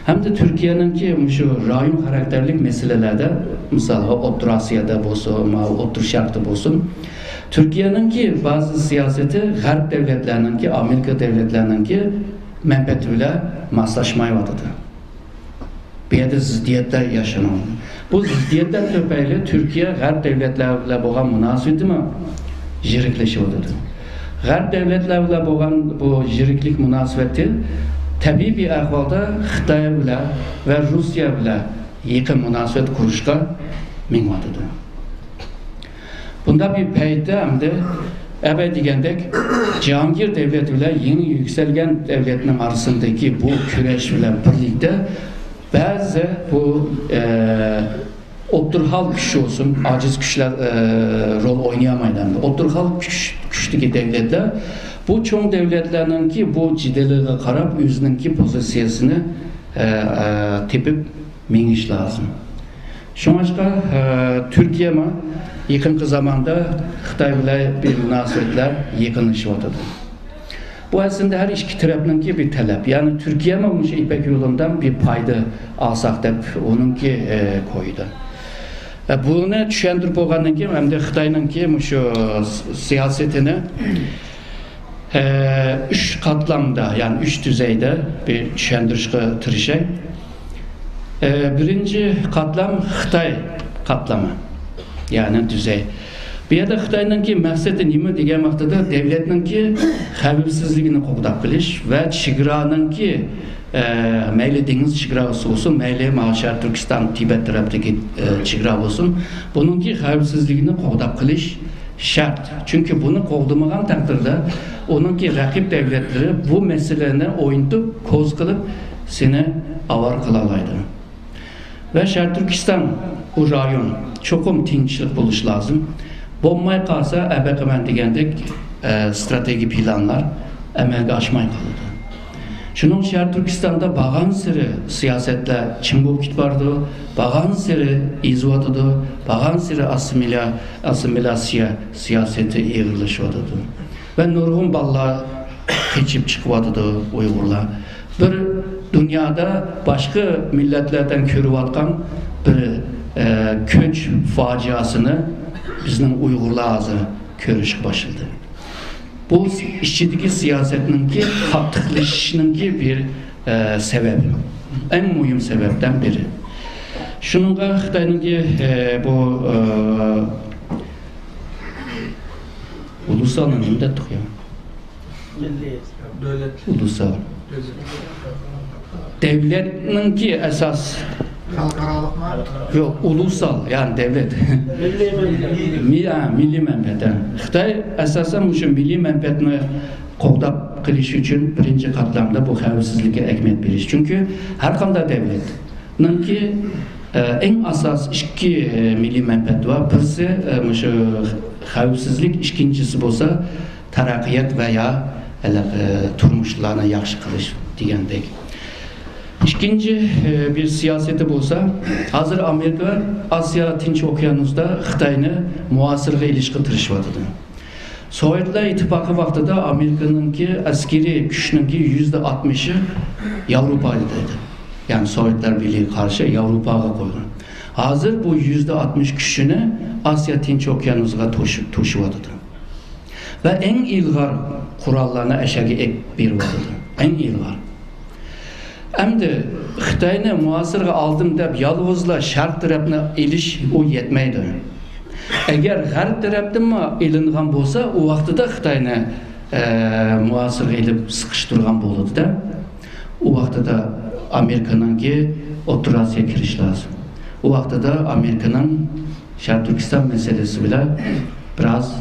ھەمدە تۈركىيەنىڭكى مۇشۇ رايون خاراكتېرلىك مەسىلىلەردە، مىسالغا، ئوتتۇرا ئاسىيادا بولسۇن، ماۋۇ ئوتتۇرا شەرقتە بولسۇن، تۈركىيەنىڭكى بەزى سىياسىتى غەرب دەۋلەتلەرنىڭكى، ئامېرىكا دەۋلەتلەرنىڭكى مەنپەئەتى بىلەن ماسلاشمايۋاتىدۇ. بۇ يەردە زىددىيەتلەر ياشىنىۋاتىدۇ. بۇ زىددىيەتلەر تۈپەيلى تۈركىيە غەرب دەۋلەتلەر بىلەن بولغان مۇناسىۋىتىمۇ يىرىكلىشىۋاتىدۇ. غەرب دەۋلەتلەر بىلەن بولغان بۇ يىرىكلىك مۇناسىۋىتى تەبىئىي بىر ئەھۋالدا خىتاي بىلەن ۋە روسىيە بىلەن يېقىن مۇناسىۋەت قۇرۇشقا مېڭىۋاتىدۇ. بۇنداق بىر پەيتتە ئەمدى ئەبەي دېگەندەك جاھانگىر دەۋلەت بىلەن يېڭى يۈكسەلگەن دەۋلەتنىڭ ئارىسىندىكى بۇ كۈرەش بىلەن بىرلىكتە بەزى بۇ، ئە، ئوتتۇرا ھال كۈچ بولسۇن، ئاجىز كۈچلەر، ئە، رول ئوينىيالمايدۇ ئەمدى. ئوتتۇرا ھال كۈچ، كۈچتىكى دەۋلەتلەر بۇ چوڭ دەۋلەتلەرنىڭكى بۇ جېدىلىغا قاراپ ئۆزىنىڭكى پوزىتسىيەسىنى، ئە، ئە، تېپىپ مېڭىش لازىم. شۇڭلاشقا، ئە، تۈركىيەمۇ يېقىنقى زاماندا خىتاي بىلەن بىر مۇناسىۋەتلەر يېقىنلىشىۋاتىدۇ. بۇ ئەسلىدە ھەر ئىككى تەرەپنىڭكى بىر تەلەپ. يەنى تۈركىيەمۇ مۇشۇ يىپەك يولىدىن بىر پايدا ئالساق دەپ ئۇنىڭكى، ئە، كويىدا. ئە، بۇنى چۈشەندۈرۈپ بولغاندىن كېيىن ئەمدى خىتاينىڭكى مۇشۇ سىياسىتىنى ئە، ئۈچ قاتلامدا، يەنى ئۈچ دۈزەيدە بىر چۈشەندۈرۈشكە تىرىشاي. ئە، بىرىنچى قاتلام خىتاي قاتلىمى، يەنى دۈزەي. بۇ يەردە خىتاينىڭكى مەقسىتى نېمە دېگەن ۋاقتىدا، دەۋلەتنىڭكى خەۋپسىزلىكىنى قوغداپ قېلىش ۋە چېگرانىڭكى، ئە، مەيلى دېڭىز چېگراسى بولسۇن، مەيلى ماۋۇ شەرقىي تۈركىستان، تىبەت تەرەپتىكى، ئە، چېگرا بولسۇن، بۇنىڭكى خەۋپسىزلىكىنى قوغداپ قېلىش شەرت. چۈنكى بۇنى قوغدىمىغان تەقدىردە، ئۇنىڭكى رەقىب دەۋلەتلىرى بۇ مەسىلىنى ئوينىتىپ، كوز قىلىپ، سېنى ئاۋارە قىلالايدۇ. ۋە شەرقىي تۈركىستان، بۇ رايون چوقۇم تىنچلىق بولۇشى لازىم. بولماي قالسا، ئەبەقىمەن دېگەندەك، ئە، ستراتېگىيە پىلانلار ئەمەلگە ئاشماي قالىدۇ. شۇنىڭ شەرقىي تۈركىستاندا بارغانسېرى سىياسەتلەر چىڭ بولۇپ كېتىپ بارىدۇ، بارغانسېرى ئېزىۋاتىدۇ، بارغانسېرى ئاسسىمىليا-، ئاسسىمىلياتسىيە سىياسىتى ئېغىرلىشىۋاتىدۇ. ۋە نۇرغۇن بالىلار قېچىپ چىقىۋاتىدۇ ئۇيغۇرلار. بىر دۇنيادا باشقا مىللەتلەردىن كۆرۈۋاتقان بىر، ئە، كۆچ فاجىئەسىنى بىزنىڭ ئۇيغۇرلار ھازىر كۆرۈشكە باشلىدى. بۇ ئىچىدىكى سىياسەتنىڭكى قاتتىقلىشىشنىڭكى بىر، ئە، سەۋەبى. ئەڭ مۇھىم سەۋەبتىن بىرى. شۇنىڭغا خىتاينىڭكى، ئە، بۇ، ئە، ئۇلۇسلارنى نېمە دەپتۇق يا؟ مىللىي. ئۇلۇسلار. دۆلەتنىڭكى ئاساس. خەلقئارالىقمۇ؟ يوق، ئۇلۇسال، يەنى دۆلەت. مىللىي مەنپەئەت. مىللىي مەنپەئەت. خىتاي ئاساسەن مۇشۇ مىللىي مەنپەئەتنى قوغداپ قېلىش ئۈچۈن بىرىنچى قاتلامدا بۇ خەۋپسىزلىككە ئەھمىيەت بېرىش. چۈنكى ھەر قانداق دۆلەتنىڭكى، ئە، ئەڭ ئاساس ئىككى، ئە، مىللىي مەنپەئەتى بار. بىرسى، ئە، مۇشۇ خەۋپسىزلىك، ئىككىنچىسى بولسا تەرەققىيات ۋە يا ھېلىقى تۇرمۇشلارنى ياخشى قىلىش دېگەندەك. ئىككىنچى، ئە، بىر سىياسىتى بولسا، ھازىر ئامېرىكا ئاسىيا تىنچ ئوكيانۇستا خىتاينى مۇھاسىرىگە ئېلىشقا تىرىشىۋاتىدۇ. سوۋېتلار ئىتتىپاقى ۋاقتىدا ئامېرىكىنىڭكى ئەسكىرىي كۈچىنىڭكى يۈزدە ئاتمىشى ياۋروپا ئىدى. يەنى سوۋېتلار بىرلىكىگە قارشى ياۋروپاغا قويغان. ھازىر بۇ يۈزدە ئاتمىش كۈچىنى ئاسىيا تىنچ ئوكيانۇسىغا توشۇ-، توشۇۋاتىدۇ. ۋە ئەڭ ئىلغار قوراللارنى ئەشەگە ئېلىپ بېرىۋاتىدۇ. ئەڭ ئىلغار. ئەمدى خىتاينى مۇھاسىرىگە ئالدىم دەپ يالغۇزلا شەرق تەرەپنى ئېلىش ئۇ يەتمەيدۇ. ئەگەر غەرب تەرەپتىنمۇ ئېلىنغان بولسا، ئۇ ۋاقتىدا خىتاينى، ئە، مۇھاسىرىگە ئېلىپ سىقىشتۇرغان بولىدۇ-دە. ئۇ ۋاقتىدا ئامېرىكىنىڭكى ئوتتۇرا ئاسىيا كىرىش لازىم. ئۇ ۋاقتىدا ئامېرىكىنىڭ شەرقىي تۈركىستان مەسىلىسى بىلەن بىراز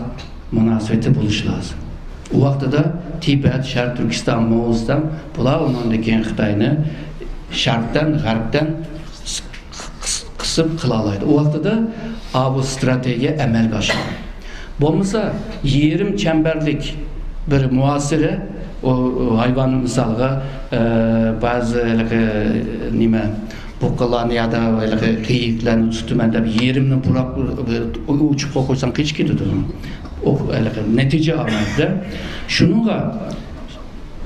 مۇناسىۋىتى بولۇشى لازىم. ئۇ ۋاقتىدا تىبەت، شەرقىي تۈركىستان، موغۇلىستان، بۇلار ئۇنىڭدىن كېيىن خىتاينى شەرقتىن، غەربتىن قىس-، قىس-، قىسىپ قىلالايدۇ. ئۇ ۋاقتىدا ئاۋۇ ستراتېگىيە ئەمەلگە ئاشىدۇ. بولمىسا يېرىم چەمبەرلىك بىر مۇھاسىرە، ئۇ، ئۇ ھايۋان مىسالغا، ئە، بەزى ھېلىقى نېمە، بۇقىلارنى يادا ھېلىقى قېيىقلارنى تۇتىمەن دەپ يېرىمنى پۇراپ، ئۇ، ئۇ ئۇچۇپ قويساڭ قېچىپ كېتىدۇ. ئۇ ھېلىقى نەتىجە ئالمايدۇ-دە. شۇنىڭغا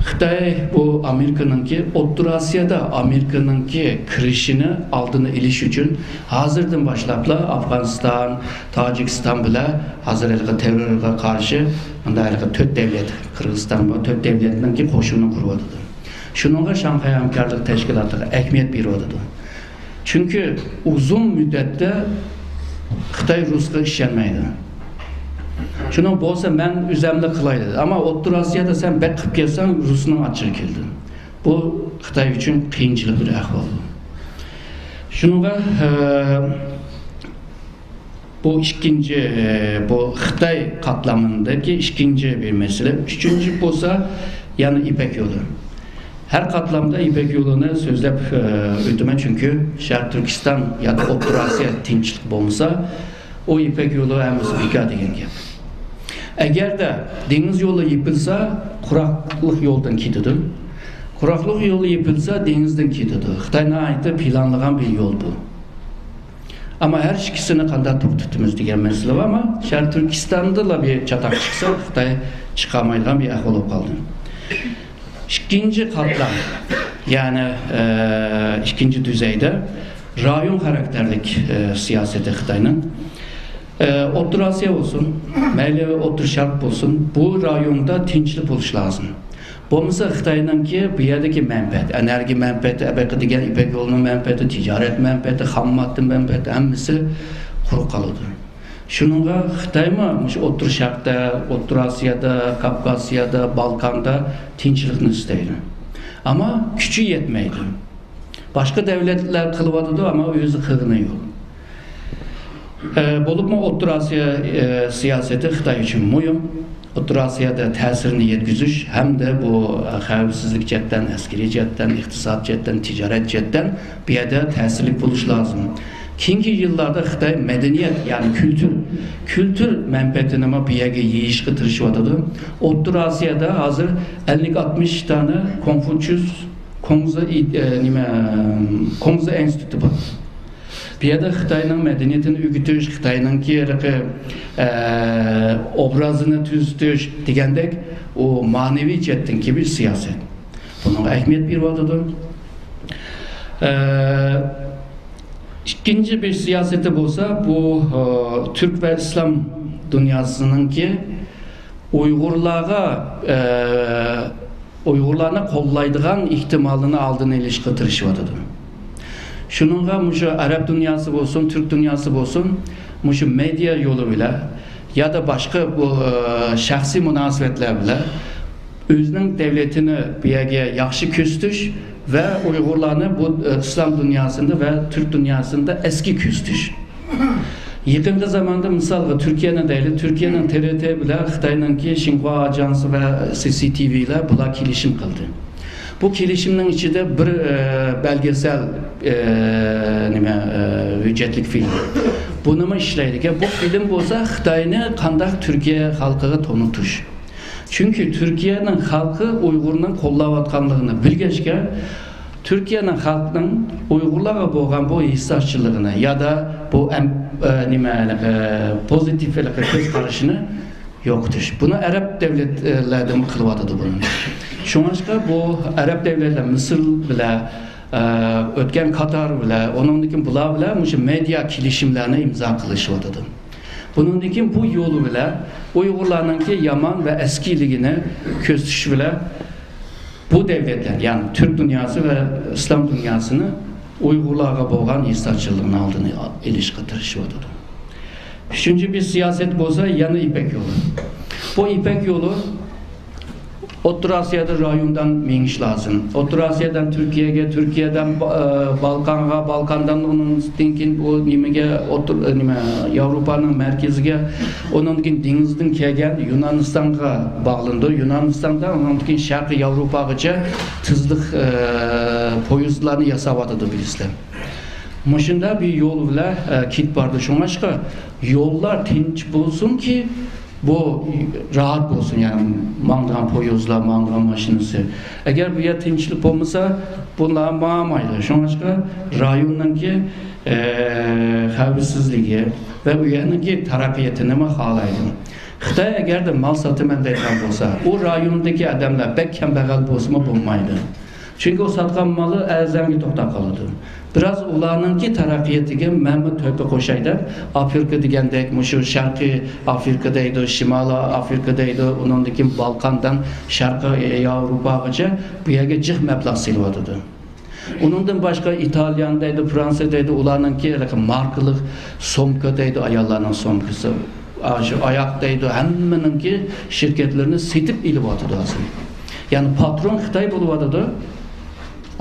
خىتاي بۇ ئامېرىكىنىڭكى ئوتتۇرا ئاسىيادا ئامېرىكىنىڭكى كىرىشىنى ئالدىنى ئېلىش ئۈچۈن ھازىردىن باشلاپلا ئافغانىستان، تاجىكىستان بىلەن ھازىر ھېلىقى تېررورغا قارشى مۇنداق ھېلىقى تۆت دەۋلەت، قىرغىزىستان بار، تۆت دەۋلەتنىڭكى قوشۇنىنى قۇرۇۋاتىدۇ. شۇنىڭغا شاڭخەي ھەمكارلىق تەشكىلاتىغا ئەھمىيەت بېرىۋاتىدۇ. چۈنكى ئۇزۇن مۇددەتتە خىتاي رۇسقا ئىشەنمەيدۇ. شۇنىڭ بولسا مەن ئۆزەملا قىلاي دېدى. ئەمما ئوتتۇرا ئاسىيادا سەن بەك قىلىپ كەتسەڭ رۇسنىڭ ئاچچىقى كېلىدۇ. بۇ خىتاي ئۈچۈن قىيىنچىلىق بىر ئەھۋال. شۇنىڭغا، ئە، بۇ ئىككىنچى، ئە، بۇ خىتاي قاتلامىدىكى ئىككىنچى بىر مەسىلە. ئۈچىنچى بولسا يەنە يىپەك يولى. ھەر قاتلامدا يىپەك يولىنى سۆزلەپ، ئە، ئۆتىمەن، چۈنكى شەرقىي تۈركىستان ياكى ئوتتۇرا ئاسىيا تىنچلىق بولمىسا، ئۇ يىپەك يولى ھەممىسى بىكار دېگەن گەپ. ئەگەردە دېڭىز يولى يېپىلسا، قۇراقلىق يولدىن كېتىدۇ. قۇراقلىق يولى يېپىلسا، دېڭىزدىن كېتىدۇ. خىتاي ناھايىتى پىلانلىغان بىر يول بۇ. ئەمما ھەر ئىككىسىنى قانداق توختىتىمىز دېگەن مەسىلە بار. ئەمما شەرقىي تۈركىستاندىلا بىر چاتاق چىقسا، خىتاي چىقالمايدىغان بىر ئەھۋال بولۇپ قالدى. ئىككىنچى قاتلام، يەنى، ئە، ئىككىنچى دۈزەيدە رايون خاراكتېرلىك، ئە، سىياسىتى خىتاينىڭ. ئە، ئوتتۇرا ئاسىيا بولسۇن، مەيلى ئوتتۇرا شەرق بولسۇن، بۇ رايوندا تىنچلىق بولۇشى لازىم. بولمىسا خىتاينىڭكى بۇ يەردىكى مەنپەئەت، ئېنېرگىيە مەنپەئەتى، ئەبەقى دېگەن يىپەك يولىنىڭ مەنپەئەتى، تىجارەت مەنپەئەتى، خام ماددا مەنپەئەتى ھەممىسى قۇرۇق قالىدۇ. شۇنىڭغا خىتايمۇ مۇشۇ ئوتتۇرا شەرقتە، ئوتتۇرا ئاسىيادا، كاپكاسىيادا، بالكاندا تىنچلىقنى ئىستەيدۇ. ئەمما كۈچى يەتمەيدۇ. باشقا دۆلەتلەر قىلىۋاتىدۇ، ئەمما ئۆزى قىلغىنى يوق. ئە، بولۇپمۇ ئوتتۇرا ئاسىيا، ئە، سىياسىتى خىتاي ئۈچۈن مۇھىم. ئوتتۇرا ئاسىيادا تەسىرىنى يەتكۈزۈش ھەمدە بۇ، ئە، خەۋپسىزلىك جەھەتتىن، ئەسكىرىي جەھەتتىن، ئىقتىساد جەھەتتىن، تىجارەت جەھەتتىن بۇ يەردە تەسىرلىك بولۇش لازىم. كېيىنكى يىللاردا خىتاي مەدەنىيەت، يەنى كۈلتۈر، كۈلتۈر مەنپەئەتىنىمۇ بۇ يەرگە يېيىشقا تىرىشىۋاتىدۇ. ئوتتۇرا ئاسىيادا ھازىر ئەللىك ئاتمىش دانە كونفۇتسىيۇس كوڭزا ئى-، ئە، نېمە، كوڭزا ئىنستىتۇتى بار. بۇ يەردە خىتاينىڭ مەدەنىيىتىنى ئۆگىتىش، خىتاينىڭكى ھېلىقى، ئە، ئوبرازىنى تۈزىتىش دېگەندەك، ئۇ مەنىۋى جەھەتتىن بىر سىياسەت. بۇنىڭغا ئەھمىيەت بېرىۋاتىدۇ. ئە، ئىككىنچى بىر سىياسىتى بولسا، بۇ، ئە، تۈرك ۋە ئىسلام دۇنياسىنىڭكى ئۇيغۇرلارغا، ئە، ئۇيغۇرلارنى قوللايدىغان ئېھتىمالىنى ئالدىنى ئېلىشقا تىرىشىۋاتىدۇ. شۇنىڭغا مۇشۇ ئەرەب دۇنياسى بولسۇن، تۈرك دۇنياسى بولسۇن، مۇشۇ مېدىيا يولى بىلەن يادا باشقا بۇ، ئە، شەخسىي مۇناسىۋەتلەر بىلەن ئۆزىنىڭ دەۋلىتىنى بۇ يەرگە ياخشى كۆرسىتىش ۋە ئۇيغۇرلارنى بۇ، ئە، ئىسلام دۇنياسىندا ۋە تۈرك دۇنياسىندا ئەسكى كۆرسىتىش. يېقىنقى زاماندا مىسالغا تۈركىيەنى دەيلى، تۈركىيەنىڭ تىرىتى بىلەن خىتاينىڭكى شىنخۇا ئاژانسى ۋە سى سى تى ۋى لەر بۇلار كېلىشىم قىلدى. بۇ كېلىشىمنىڭ ئىچىدە بىر، ئە، بەلگىسەل، ئە، نېمە، ئە، ھۆججەتلىك فىلىم. بۇنىمۇ ئىشلەيدىكەن. بۇ فىلىم بولسا خىتاينى قانداق تۈركىيە خەلقىگە تونۇتۇش. چۈنكى تۈركىيەنىڭ خەلقى ئۇيغۇرنىڭ قوللاۋاتقانلىقىنى بىلگەچكە، تۈركىيەنىڭ خەلقىنىڭ ئۇيغۇرلارغا بولغان بۇ ھېسداشچىلىقىنى يادا بۇ ئەم-، ئە، نېمە، ھېلىقى پوزىتىپ ھېلىقى كۆز قارىشىنى يوقىتىش. بۇنى ئەرەب دەۋلەتلەردىمۇ قىلىۋاتىدۇ بۇنى. شۇڭلاشقا بۇ ئەرەب دەۋلەتلەر مىسىر بىلەن، ئە، ئۆتكەن قاتار بىلەن، ئۇنىڭدىن كېيىن بۇلار بىلەن مۇشۇ مېدىيا كېلىشىملەرنى ئىمزا قىلىشىۋاتىدۇ. بۇنىڭدىن كېيىن بۇ يولى بىلەن ئۇيغۇرلارنىڭكى يامان ۋە ئەسكىلىكىنى كۆرسىتىش بىلەن بۇ دەۋلەتلەر، يەنى تۈرك دۇنياسى ۋە ئىسلام دۇنياسىنى ئۇيغۇرلارغا بولغان ھېسداشچىلىقنىڭ ئالدىنى ئېلىشقا تىرىشىۋاتىدۇ. ئۈچىنچى بىر سىياسەت بولسا يەنە يىپەك يولى. بۇ يىپەك يولى ئوتتۇرا ئاسىيادا رايوندان مېڭىش لازىم. ئوتتۇرا ئاسىيادىن تۈركىيەگە، تۈركىيەدىن با-، ئە، بالقانغا، بالقاندىن ئۇنىڭدىن كېيىن ئۇ نېمىگە، ئوتتۇر-، ئە، نېمە، ياۋروپانىڭ مەركىزىگە، ئۇنىڭدىن كېيىن دېڭىزدىن كەلگەن يۇنانىستانغا باغلىنىدۇ. يۇنانىستاندا ئۇنىڭدىن كېيىن شەرقىي ياۋروپاغىچە تېزلىق، ئە، پويىزلارنى ياساۋاتىدۇ بىلىسىلەر. مۇشۇنداق بىر يول بىلەن، ئە، كېتىپ بارىدۇ. شۇڭلاشقا يوللار تىنچ بولسۇنكى، بۇ راھەت بولسۇن، يەنى ماڭىدىغان پويىزلار، ماڭىدىغان ماشىنىسى. ئەگەر بۇ يەر تىنچلىق بولمىسا، بۇلار ماڭالمايدۇ. شۇڭلاشقا رايوننىڭكى، ئە، خەۋپسىزلىكى ۋە ئۇ يەرنىڭكى تەرەققىياتىنىمۇ خالايدۇ. خىتاي ئەگەردە مال ساتىمەن دەيدىغان بولسا، ئۇ رايوندىكى ئادەملەر بەك كەمبەغەل بولسىمۇ بولمايدۇ. چۈنكى ئۇ ساتقان مالى ئەرزانغا توختاپ قالىدۇ. بىراز ئۇلارنىڭكى تەرەققىياتىغا مەنمۇ تۆھپە قوشاي دەپ، ئافرىقا دېگەندەك، مۇشۇ شەرقىي ئافرىقا دەيدۇ، شىمالىي ئافرىقا دەيدۇ، ئۇنىڭدىن كېيىن بالقاندىن شەرقىي ياۋروپاغىچە بۇ يەرگە جىق مەبلەغ سېلىۋاتىدۇ. ئۇنىڭدىن باشقا ئىتالىيان دەيدۇ، فرانسىيە دەيدۇ، ئۇلارنىڭكى ھېلىقى ماركىلىق سومكا دەيدۇ، ئاياللارنىڭ سومكىسى. ئاشۇ ئاياق دەيدۇ، ھەممىنىڭكى شىركەتلىرىنى سېتىپ ئېلىۋاتىدۇ ھازىر. يەنى پاترون خىتاي بولۇۋاتىدۇ،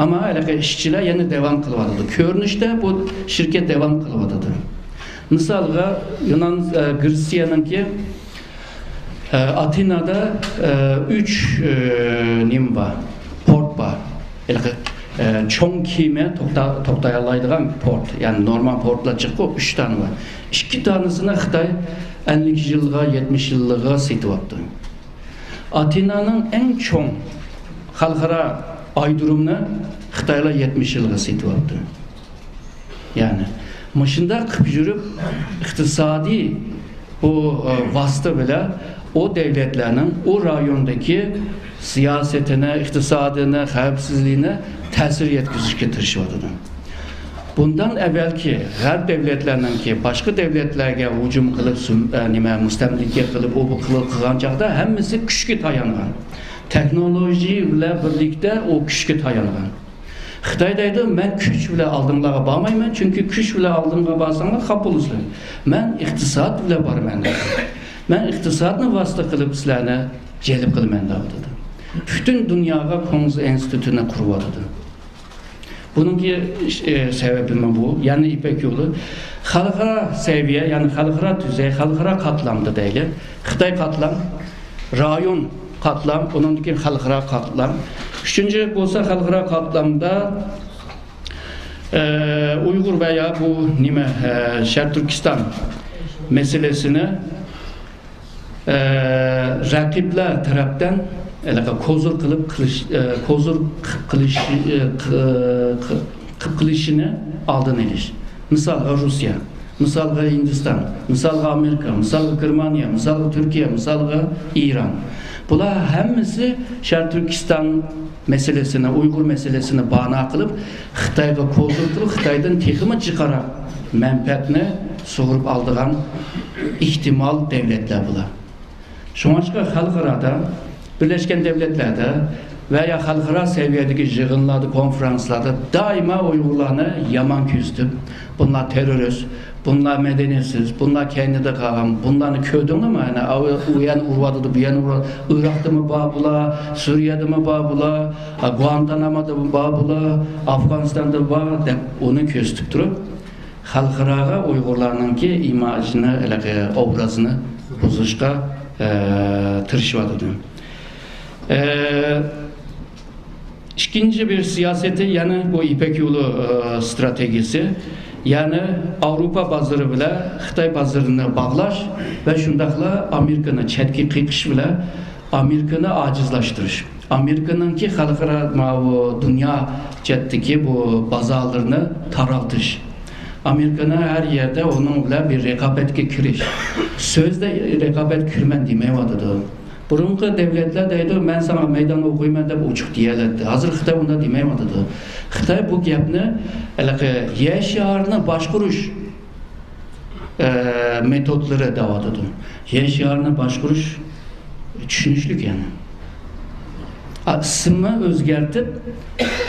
ئەمما ھېلىقى ئىشچىلار يەنە داۋام قىلىۋاتىدۇ. كۆرۈنۈشتە بۇ شىركەت داۋام قىلىۋاتىدۇ. مىسالغا، يۇنان، ئە، گرېتسىيەنىڭكى، ئە، ئاتېنادا، ئە، ئۈچ، ئە، نېمە بار؟ پورت بار. ھېلىقى، ئە، چوڭ كېمە توختا-، توختىيالايدىغان پورت. يەنى نورمال پورتلار جىققۇ ئۈچ دانە بار. ئىككى دانىسىنى خىتاي ئەللىك يىلغا، يەتمىش يىلغا سېتىۋاپتۇ. ئاتېنانىڭ ئەڭ چوڭ خەلقئارا ئايرودرومىنى خىتايلار يەتمىش يىلغا سېتىۋاپتۇ. يەنى مۇشۇنداق قىلىپ يۈرۈپ، ئىقتىسادىي بۇ، ئە، ۋاسىتە بىلەن ئۇ دۆلەتلەرنىڭ ئۇ رايوندىكى سىياسىتىنى، ئىقتىسادىنى، خەۋپسىزلىكىنى تەسىر يەتكۈزۈشكە تىرىشىۋاتىدۇ. بۇندىن ئەۋۋەلكى غەرب دۆلەتلەرنىڭكى باشقا دۆلەتلەرگە ھۇجۇم قىلىپ، سۈم-، ئە، نېمە، مۇستەملىكە قىلىپ، ئۇ بۇ قىلىپ قىلغان چاغدا ھەممىسى كۈچكە تايانغان. تېخنولوگىيە بىلەن بىرلىكتە ئۇ كۈچكە تايانغان. خىتاي دەيدۇ، مەن كۈچ بىلەن ئالدىڭلارغا بارمايمەن، چۈنكى كۈچ بىلەن ئالدىڭغا بارساڭلار خاپا بولىسىلەر. مەن ئىقتىساد بىلەن بارىمەن دەيدۇ. مەن ئىقتىسادنى ۋاسىتە قىلىپ سىلەرنى جەلپ قىلىمەن دەۋاتىدۇ. پۈتۈن دۇنياغا كوڭزا ئىنستىتۇتىنى قۇرۇۋاتىدۇ. بۇنىڭكى، ئى، سەۋەبىمۇ بۇ، يەنى يىپەك يولى. خەلقئارا سەۋىيە، يەنى خەلقئارا تۈزەي، خەلقئارا قاتلامدا دەيلى. خىتاي قاتلام، رايون قاتلام، ئۇنىڭدىن كېيىن خەلقئارا قاتلام. ئۈچىنچى بولسا خەلقئارا قاتلامدا، ئە، ئۇيغۇر ۋە يا بۇ نېمە، ئە، شەرقىي تۈركىستان مەسىلىسىنى، ئە، رەقىبلەر تەرەپتىن ھېلىقى كوزۇر قىلىپ قىلىش، ئە، كوزۇر قىلىش، ئە، ق-، ق-، قىلىپ قىلىشىنى ئالدىنى ئېلىش. مىسالغا، روسىيە، مىسالغا، ھىندىستان، مىسالغا، ئامېرىكا، مىسالغا، گېرمانىيە، مىسالغا، تۈركىيە، مىسالغا، ئىران. بۇلار ھەممىسى شەرقىي تۈركىستان مەسىلىسىنى، ئۇيغۇر مەسىلىسىنى بانا قىلىپ، خىتايغا كوزۇر قىلىپ، خىتايدىن تېخىمۇ جىقراق مەنپەئەتنى سۇغۇرۇپ ئالىدىغان ئېھتىمال دەۋلەتلەر بۇلار. شۇڭلاشقا خەلقئارادا، بىرلەشكەن دەۋلەتلەردە ۋە يا خەلقئارا سەۋىيەدىكى يىغىنلاردا، كونفرانسلاردا دائىما ئۇيغۇرلارنى يامان كۆرسىتىپ، بۇلار تېررورىست، بۇلار مەدەنىيەتسىز، بۇلار كەينىدە قالغان، بۇلارنى كۆردۈڭلارمۇ؟ ئەنە ئۇ يەنە ئۇرۇۋاتىدۇ، بۇ يەنە ئۇرۇۋاتىدۇ. ئىراقتىمۇ بار بۇلار، سۈرىيەدىمۇ بار بۇلار، گۇانتانامودا بار بۇلار، ئافغانىستاندا بار دەپ ئۇنى كۆرسىتىپ تۇرۇپ، خەلقئاراغا ئۇيغۇرلارنىڭكى ئىماجىنى، ھېلىقى ئوبرازىنى بۇزۇشقا، ئە، تىرىشىۋاتىدۇ. ئە، ئىككىنچى بىر سىياسىتى يەنە بۇ يىپەك يولى، ئە، ستراتېگىيىسى. يەنى ئاۋروپا بازىرى بىلەن خىتاي بازىرىنى باغلاش ۋە شۇنداقلا ئامېرىكىنى چەتكە قېقىش بىلەن ئامېرىكىنى ئاجىزلاشتۇرۇش. ئامېرىكىنىڭكى خەلقئارا ماۋۇ دۇنيا جەھەتتىكى بۇ بازارلىرىنى تارالتىش. ئامېرىكىنى ھەر يەردە ئۇنىڭ بىلەن بىر رىقابەتكە كىرىش. سۆزدە رىقابەتكە كىرىمەن دېمەيۋاتىدۇ. بۇرۇنقى دەۋلەتلەر دەيدۇ، مەن ساڭا مەيدان ئوقۇيمەن دەپ ئوچۇق دېيەلەتتى. ھازىر خىتاي ئۇنداق دېمەيۋاتىدۇ. خىتاي بۇ گەپنى ھېلىقى يەر شارىنى باشقۇرۇش، ئە، مېتودلىرى دەۋاتىدۇ. يەر شارىنى باشقۇرۇش چۈشىنىشلىك يەنى. ئا، ئىسىمنى ئۆزگەرتىپ،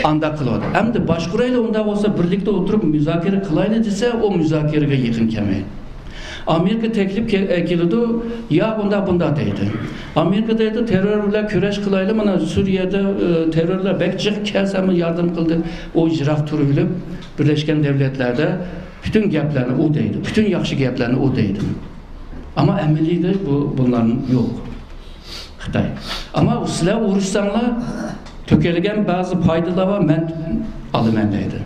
ئانداق قىلىۋاتىدۇ. ئەمدى باشقۇرايلى، ئۇنداق بولسا بىرلىكتە ئولتۇرۇپ مۇزاكىرە قىلايلى دېسە، ئۇ مۇزاكىرىگە يېقىن كەلمەيدۇ. ئامېرىكا تەكلىپ كە-، ئە، كېلىدۇ، ياق، ئۇنداق، بۇنداق دەيدۇ. ئامېرىكا دەيدۇ، تېررور بىلەن كۈرەش قىلايلى، مانا سۈرىيەدە، ئە، تېررورلار بەك جىق، كەلسەمۇ ياردەم قىلدى. ئۇ يىراق تۇرۇۋېلىپ، بىرلەشكەن دەۋلەتلەردە پۈتۈن گەپلەرنى ئۇ دەيدۇ، پۈتۈن ياخشى گەپلەرنى ئۇ دەيدۇ. ئەمما ئەمەلىيدە بۇ، بۇلار يوق. خىتاي. ئەمما سىلەر ئۇرۇشساڭلار، تۆكۈلگەن بەزى پايدىلار بار، مەن ئالىمەن دەيدۇ.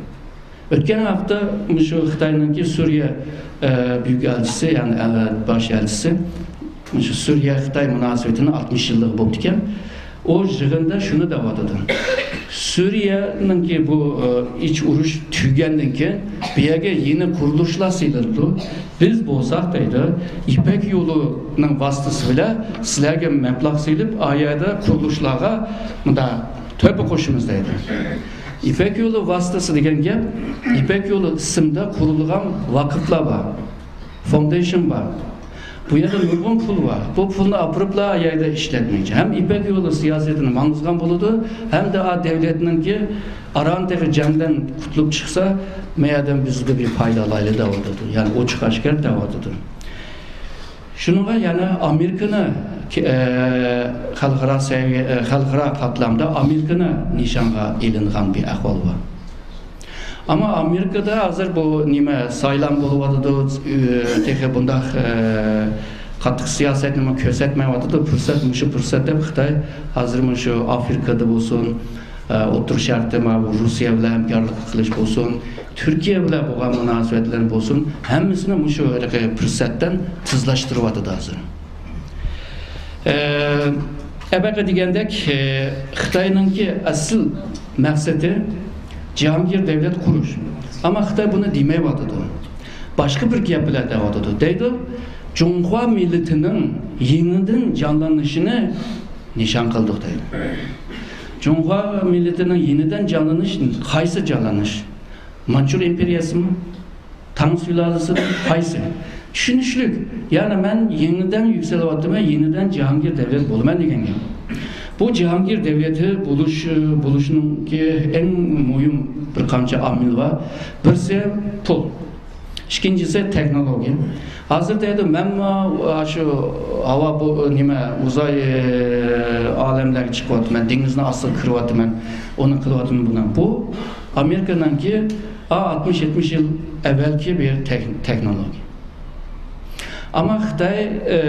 ئۆتكەن ھەپتە مۇشۇ خىتاينىڭكى سۈرىيە، ئە، بۈيۈك ئەلچىسى، يەنى ئەل-، باش ئەلچىسى، مۇشۇ سۈرىيە-خىتاي مۇناسىۋىتىنىڭ ئاتمىش يىللىقى بوپتىكەن. ئۇ يىغىندا شۇنى دەۋاتىدۇ. سۈرىيەنىڭكى بۇ، ئە، ئىچ ئۇرۇش تۈگىگەندىن كېيىن، بۇ يەرگە يېڭى قۇرۇلۇشلار سېلىنىدۇ. بىز بولساق دەيدۇ، يىپەك يولىنىڭ ۋاسىتىسى بىلەن سىلەرگە مەبلەغ سېلىپ، ئا يەردە قۇرۇلۇشلارغا مۇنداق تۆھپە قوشىمىز دەيدۇ. يىپەك يولى ۋاسىتىسى دېگەن گەپ، يىپەك يولى ئىسىمدا قۇرۇلغان ۋاقىپلار بار، فوندېيشن بار. بۇ يەردە نۇرغۇن پۇل بار. بۇ پۇلنى ئاپىرىپلا ئا يەردە ئىشلەتمەكچى. ھەم يىپەك يولى سىياسىتىنى ماڭغۇزغان بولىدۇ، ھەمدە ئا دەۋلەتنىڭكى ئاران تېخى جەڭدىن قۇتۇلۇپ چىقسا، مەيەردىن بىزدە بىر پايدا ئالايلى دەۋاتىدۇ. يەنى ئوچۇق ئاشكارا دەۋاتىدۇ. شۇنىڭغا يەنە ئامېرىكىنى، ئە، خەلقئارا سەۋىيە، ئە، خەلقئارا قاتلامدا ئامېرىكىنى نىشانغا ئېلىنغان بىر ئەھۋال بار. ئەمما ئامېرىكىدا ھازىر بۇ نېمە، سايلام بولۇۋاتىدۇ، ئۆ، تېخى بۇنداق، ئە، قاتتىق سىياسەتنىمۇ كۆرسەتمەيۋاتىدۇ. پۇرسەت، مۇشۇ پۇرسەت دەپ خىتاي ھازىر مۇشۇ ئافرىكىدا بولسۇن، ئە، ئوتتۇرا شەرقتە ماۋۇ روسىيە بىلەن ھەمكارلىق قىلىش بولسۇن، تۈركىيە بىلەن بولغان مۇناسىۋەتلەرنى بولسۇن، ھەممىسىنى مۇشۇ ھېلىقى پۇرسەتتىن تېزلەشتۈرۈۋاتىدۇ ھازىر. ئە، ئەبەقە دېگەندەك، ئە، خىتاينىڭكى ئەسلى مەقسىتى جاھانگىر دەۋلەت قۇرۇش. ئەمما خىتاي بۇنى دېمەيۋاتىدۇ. باشقا بىر گەپ بىلەن دەۋاتىدۇ. دەيدۇ، جۇڭخۇا مىللىتىنىڭ يېڭىدىن جانلىنىشىنى نىشان قىلدۇق دەيدۇ. جۇڭخۇا مىللىتىنىڭ يېڭىدىن جانلىنىش، قايسى جانلىنىش؟ مانچۇر ئىمپېرىيەسىمۇ؟ تاڭ سۇلالىسىدىن قايسى؟ چۈشىنىشلىك. يەنى مەن يېڭىدىن يۈكسىلىۋاتىمەن، يېڭىدىن جاھانگىر دەۋلەت بولىمەن دېگەن گەپ. بۇ جاھانگىر دەۋلىتى بولۇش، بولۇشنىڭكى ئەڭ مۇھىم بىر قانچە ئامىل بار. بىرسى پۇل. ئىككىنچىسى تېخنولوگىيە. ھازىر دەيدۇ، مەنمۇ شۇ ھاۋا بۇ نېمە، ئۇزاي، ئالەملەرگە چىقىۋاتىمەن، دېڭىزنىڭ ئاستىغا كىرىۋاتىمەن، ئۇنى قىلىۋاتىمەن، بۇنى. بۇ ئامېرىكىنىڭكى ئا، ئاتمىش يەتمىش يىل ئەۋۋەلكى بىر تېخ-، تېخنولوگىيە. ئەمما خىتاي، ئە،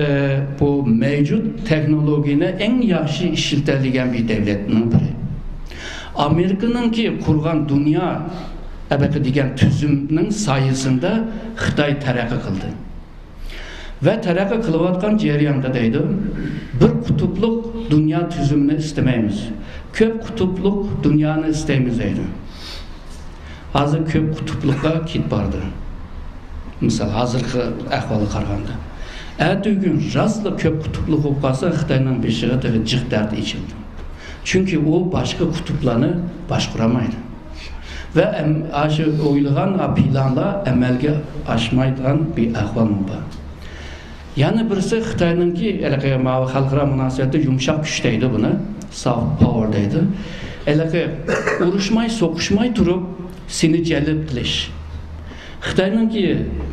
بۇ مەۋجۇت تېخنولوگىيەنى ئەڭ ياخشى ئىشلىتەلىگەن بىر دەۋلەتنىڭ بىرى. ئامېرىكىنىڭكى قۇرغان دۇنيا ئەبەقى دېگەن تۈزۈمنىڭ سايىسىدا خىتاي تەرەققىي قىلدى. ۋە تەرەققىي قىلىۋاتقان جەرياندا دەيدۇ، بىر قۇتۇپلۇق دۇنيا تۈزۈمىنى ئىستىمەيمىز. كۆپ قۇتۇپلۇق دۇنيانى ئىستەيمىز دەيدۇ. ھازىر كۆپ قۇتۇپلۇققا كېتىپ باردى. مىسال، ھازىرقى ئەھۋالغا قارىغاندا. ئەتىگۈن راستلا كۆپ قۇتۇپلۇق بولۇپ قالسا، خىتاينىڭ بېشىغا تېخى جىق دەرد ئېچىلدى. چۈنكى ئۇ باشقا قۇتۇپلارنى باشقۇرالمايدۇ. ۋە ئەم-، ئاشۇ ئويلىغان پىلانلار ئەمەلگە ئاشمايدىغان بىر ئەھۋالمۇ بار. يەنە بىرسى خىتاينىڭكى ھېلىقى ماۋۇ خەلقئارا مۇناسىۋەتتە يۇمشاق كۈچ دەيدۇ بۇنى، سافت پاۋېر دەيدۇ. ھېلىقى ئۇرۇشماي، سوقۇشماي تۇرۇپ سېنى جەلپ قىلىش. خىتاينىڭكى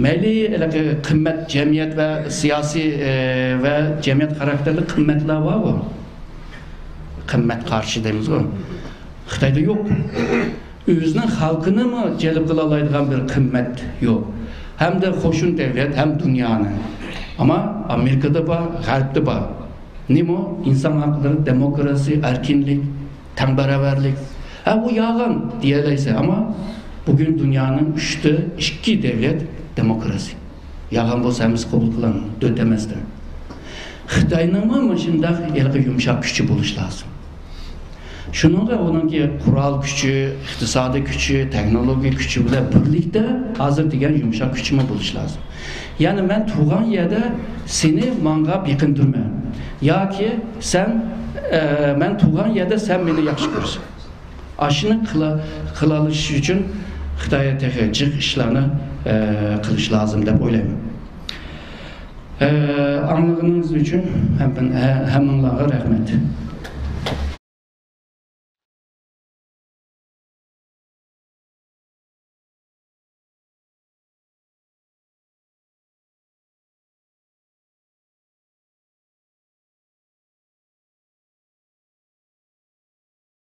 مەيلى ھېلىقى قىممەت، جەمئىيەت ۋە سىياسىي، ئە، ۋە جەمئىيەت خاراكتېرلىك قىممەتلەر بارغۇ. قىممەت قارىشى دەيمىزغۇ. خىتايدا يوق. ئۆزىنىڭ خەلقىنىمۇ جەلپ قىلالايدىغان بىر قىممەت يوق. ھەمدە قوشۇن دەۋلەت ھەم دۇنيانى. ئەمما ئامېرىكىدا بار، غەربتە بار. نېمە؟ ئىنسان ھەقلىرى، دېموكراتىيە، ئەركىنلىك، تەڭ باراۋەرلىك. ھە، بۇ يالغان دېيەلەيسەن، ئەمما بۈگۈن دۇنيانىڭ ئۈچتە ئىككى دەۋلەت دېموكراتىيە. يالغان بولسا ھەممىسى قوبۇل قىلىڭ، دۆت ئەمەستە. خىتاينىڭمۇ مۇشۇنداق ھېلىقى يۇمشاق كۈچى بولۇش لازىم. شۇنىڭغا ئۇنىڭكى قورال كۈچى، ئىقتىسادىي كۈچى، تېخنولوگىيە كۈچى بىلەن بىرلىكتە ھازىر دېگەن يۇمشاق كۈچىمۇ بولۇش لازىم. يەنى مەن تۇرغان يەردە سېنى ماڭا بېقىندۇرىمەن. ياكى سەن، ئە، مەن تۇرغان يەردە سەن مېنى ياخشى كۆرىسەن. ئاشۇنى قىلا-، قىلالىشىش ئۈچۈن خىتاي تېخى جىق ئىشلارنى، ئە، قىلىش لازىم دەپ ئويلايمەن. ئە، ئاڭلىغىنىڭىز ئۈچۈن ھەم-، ھە-، ھەممىڭلارغا رەھمەت.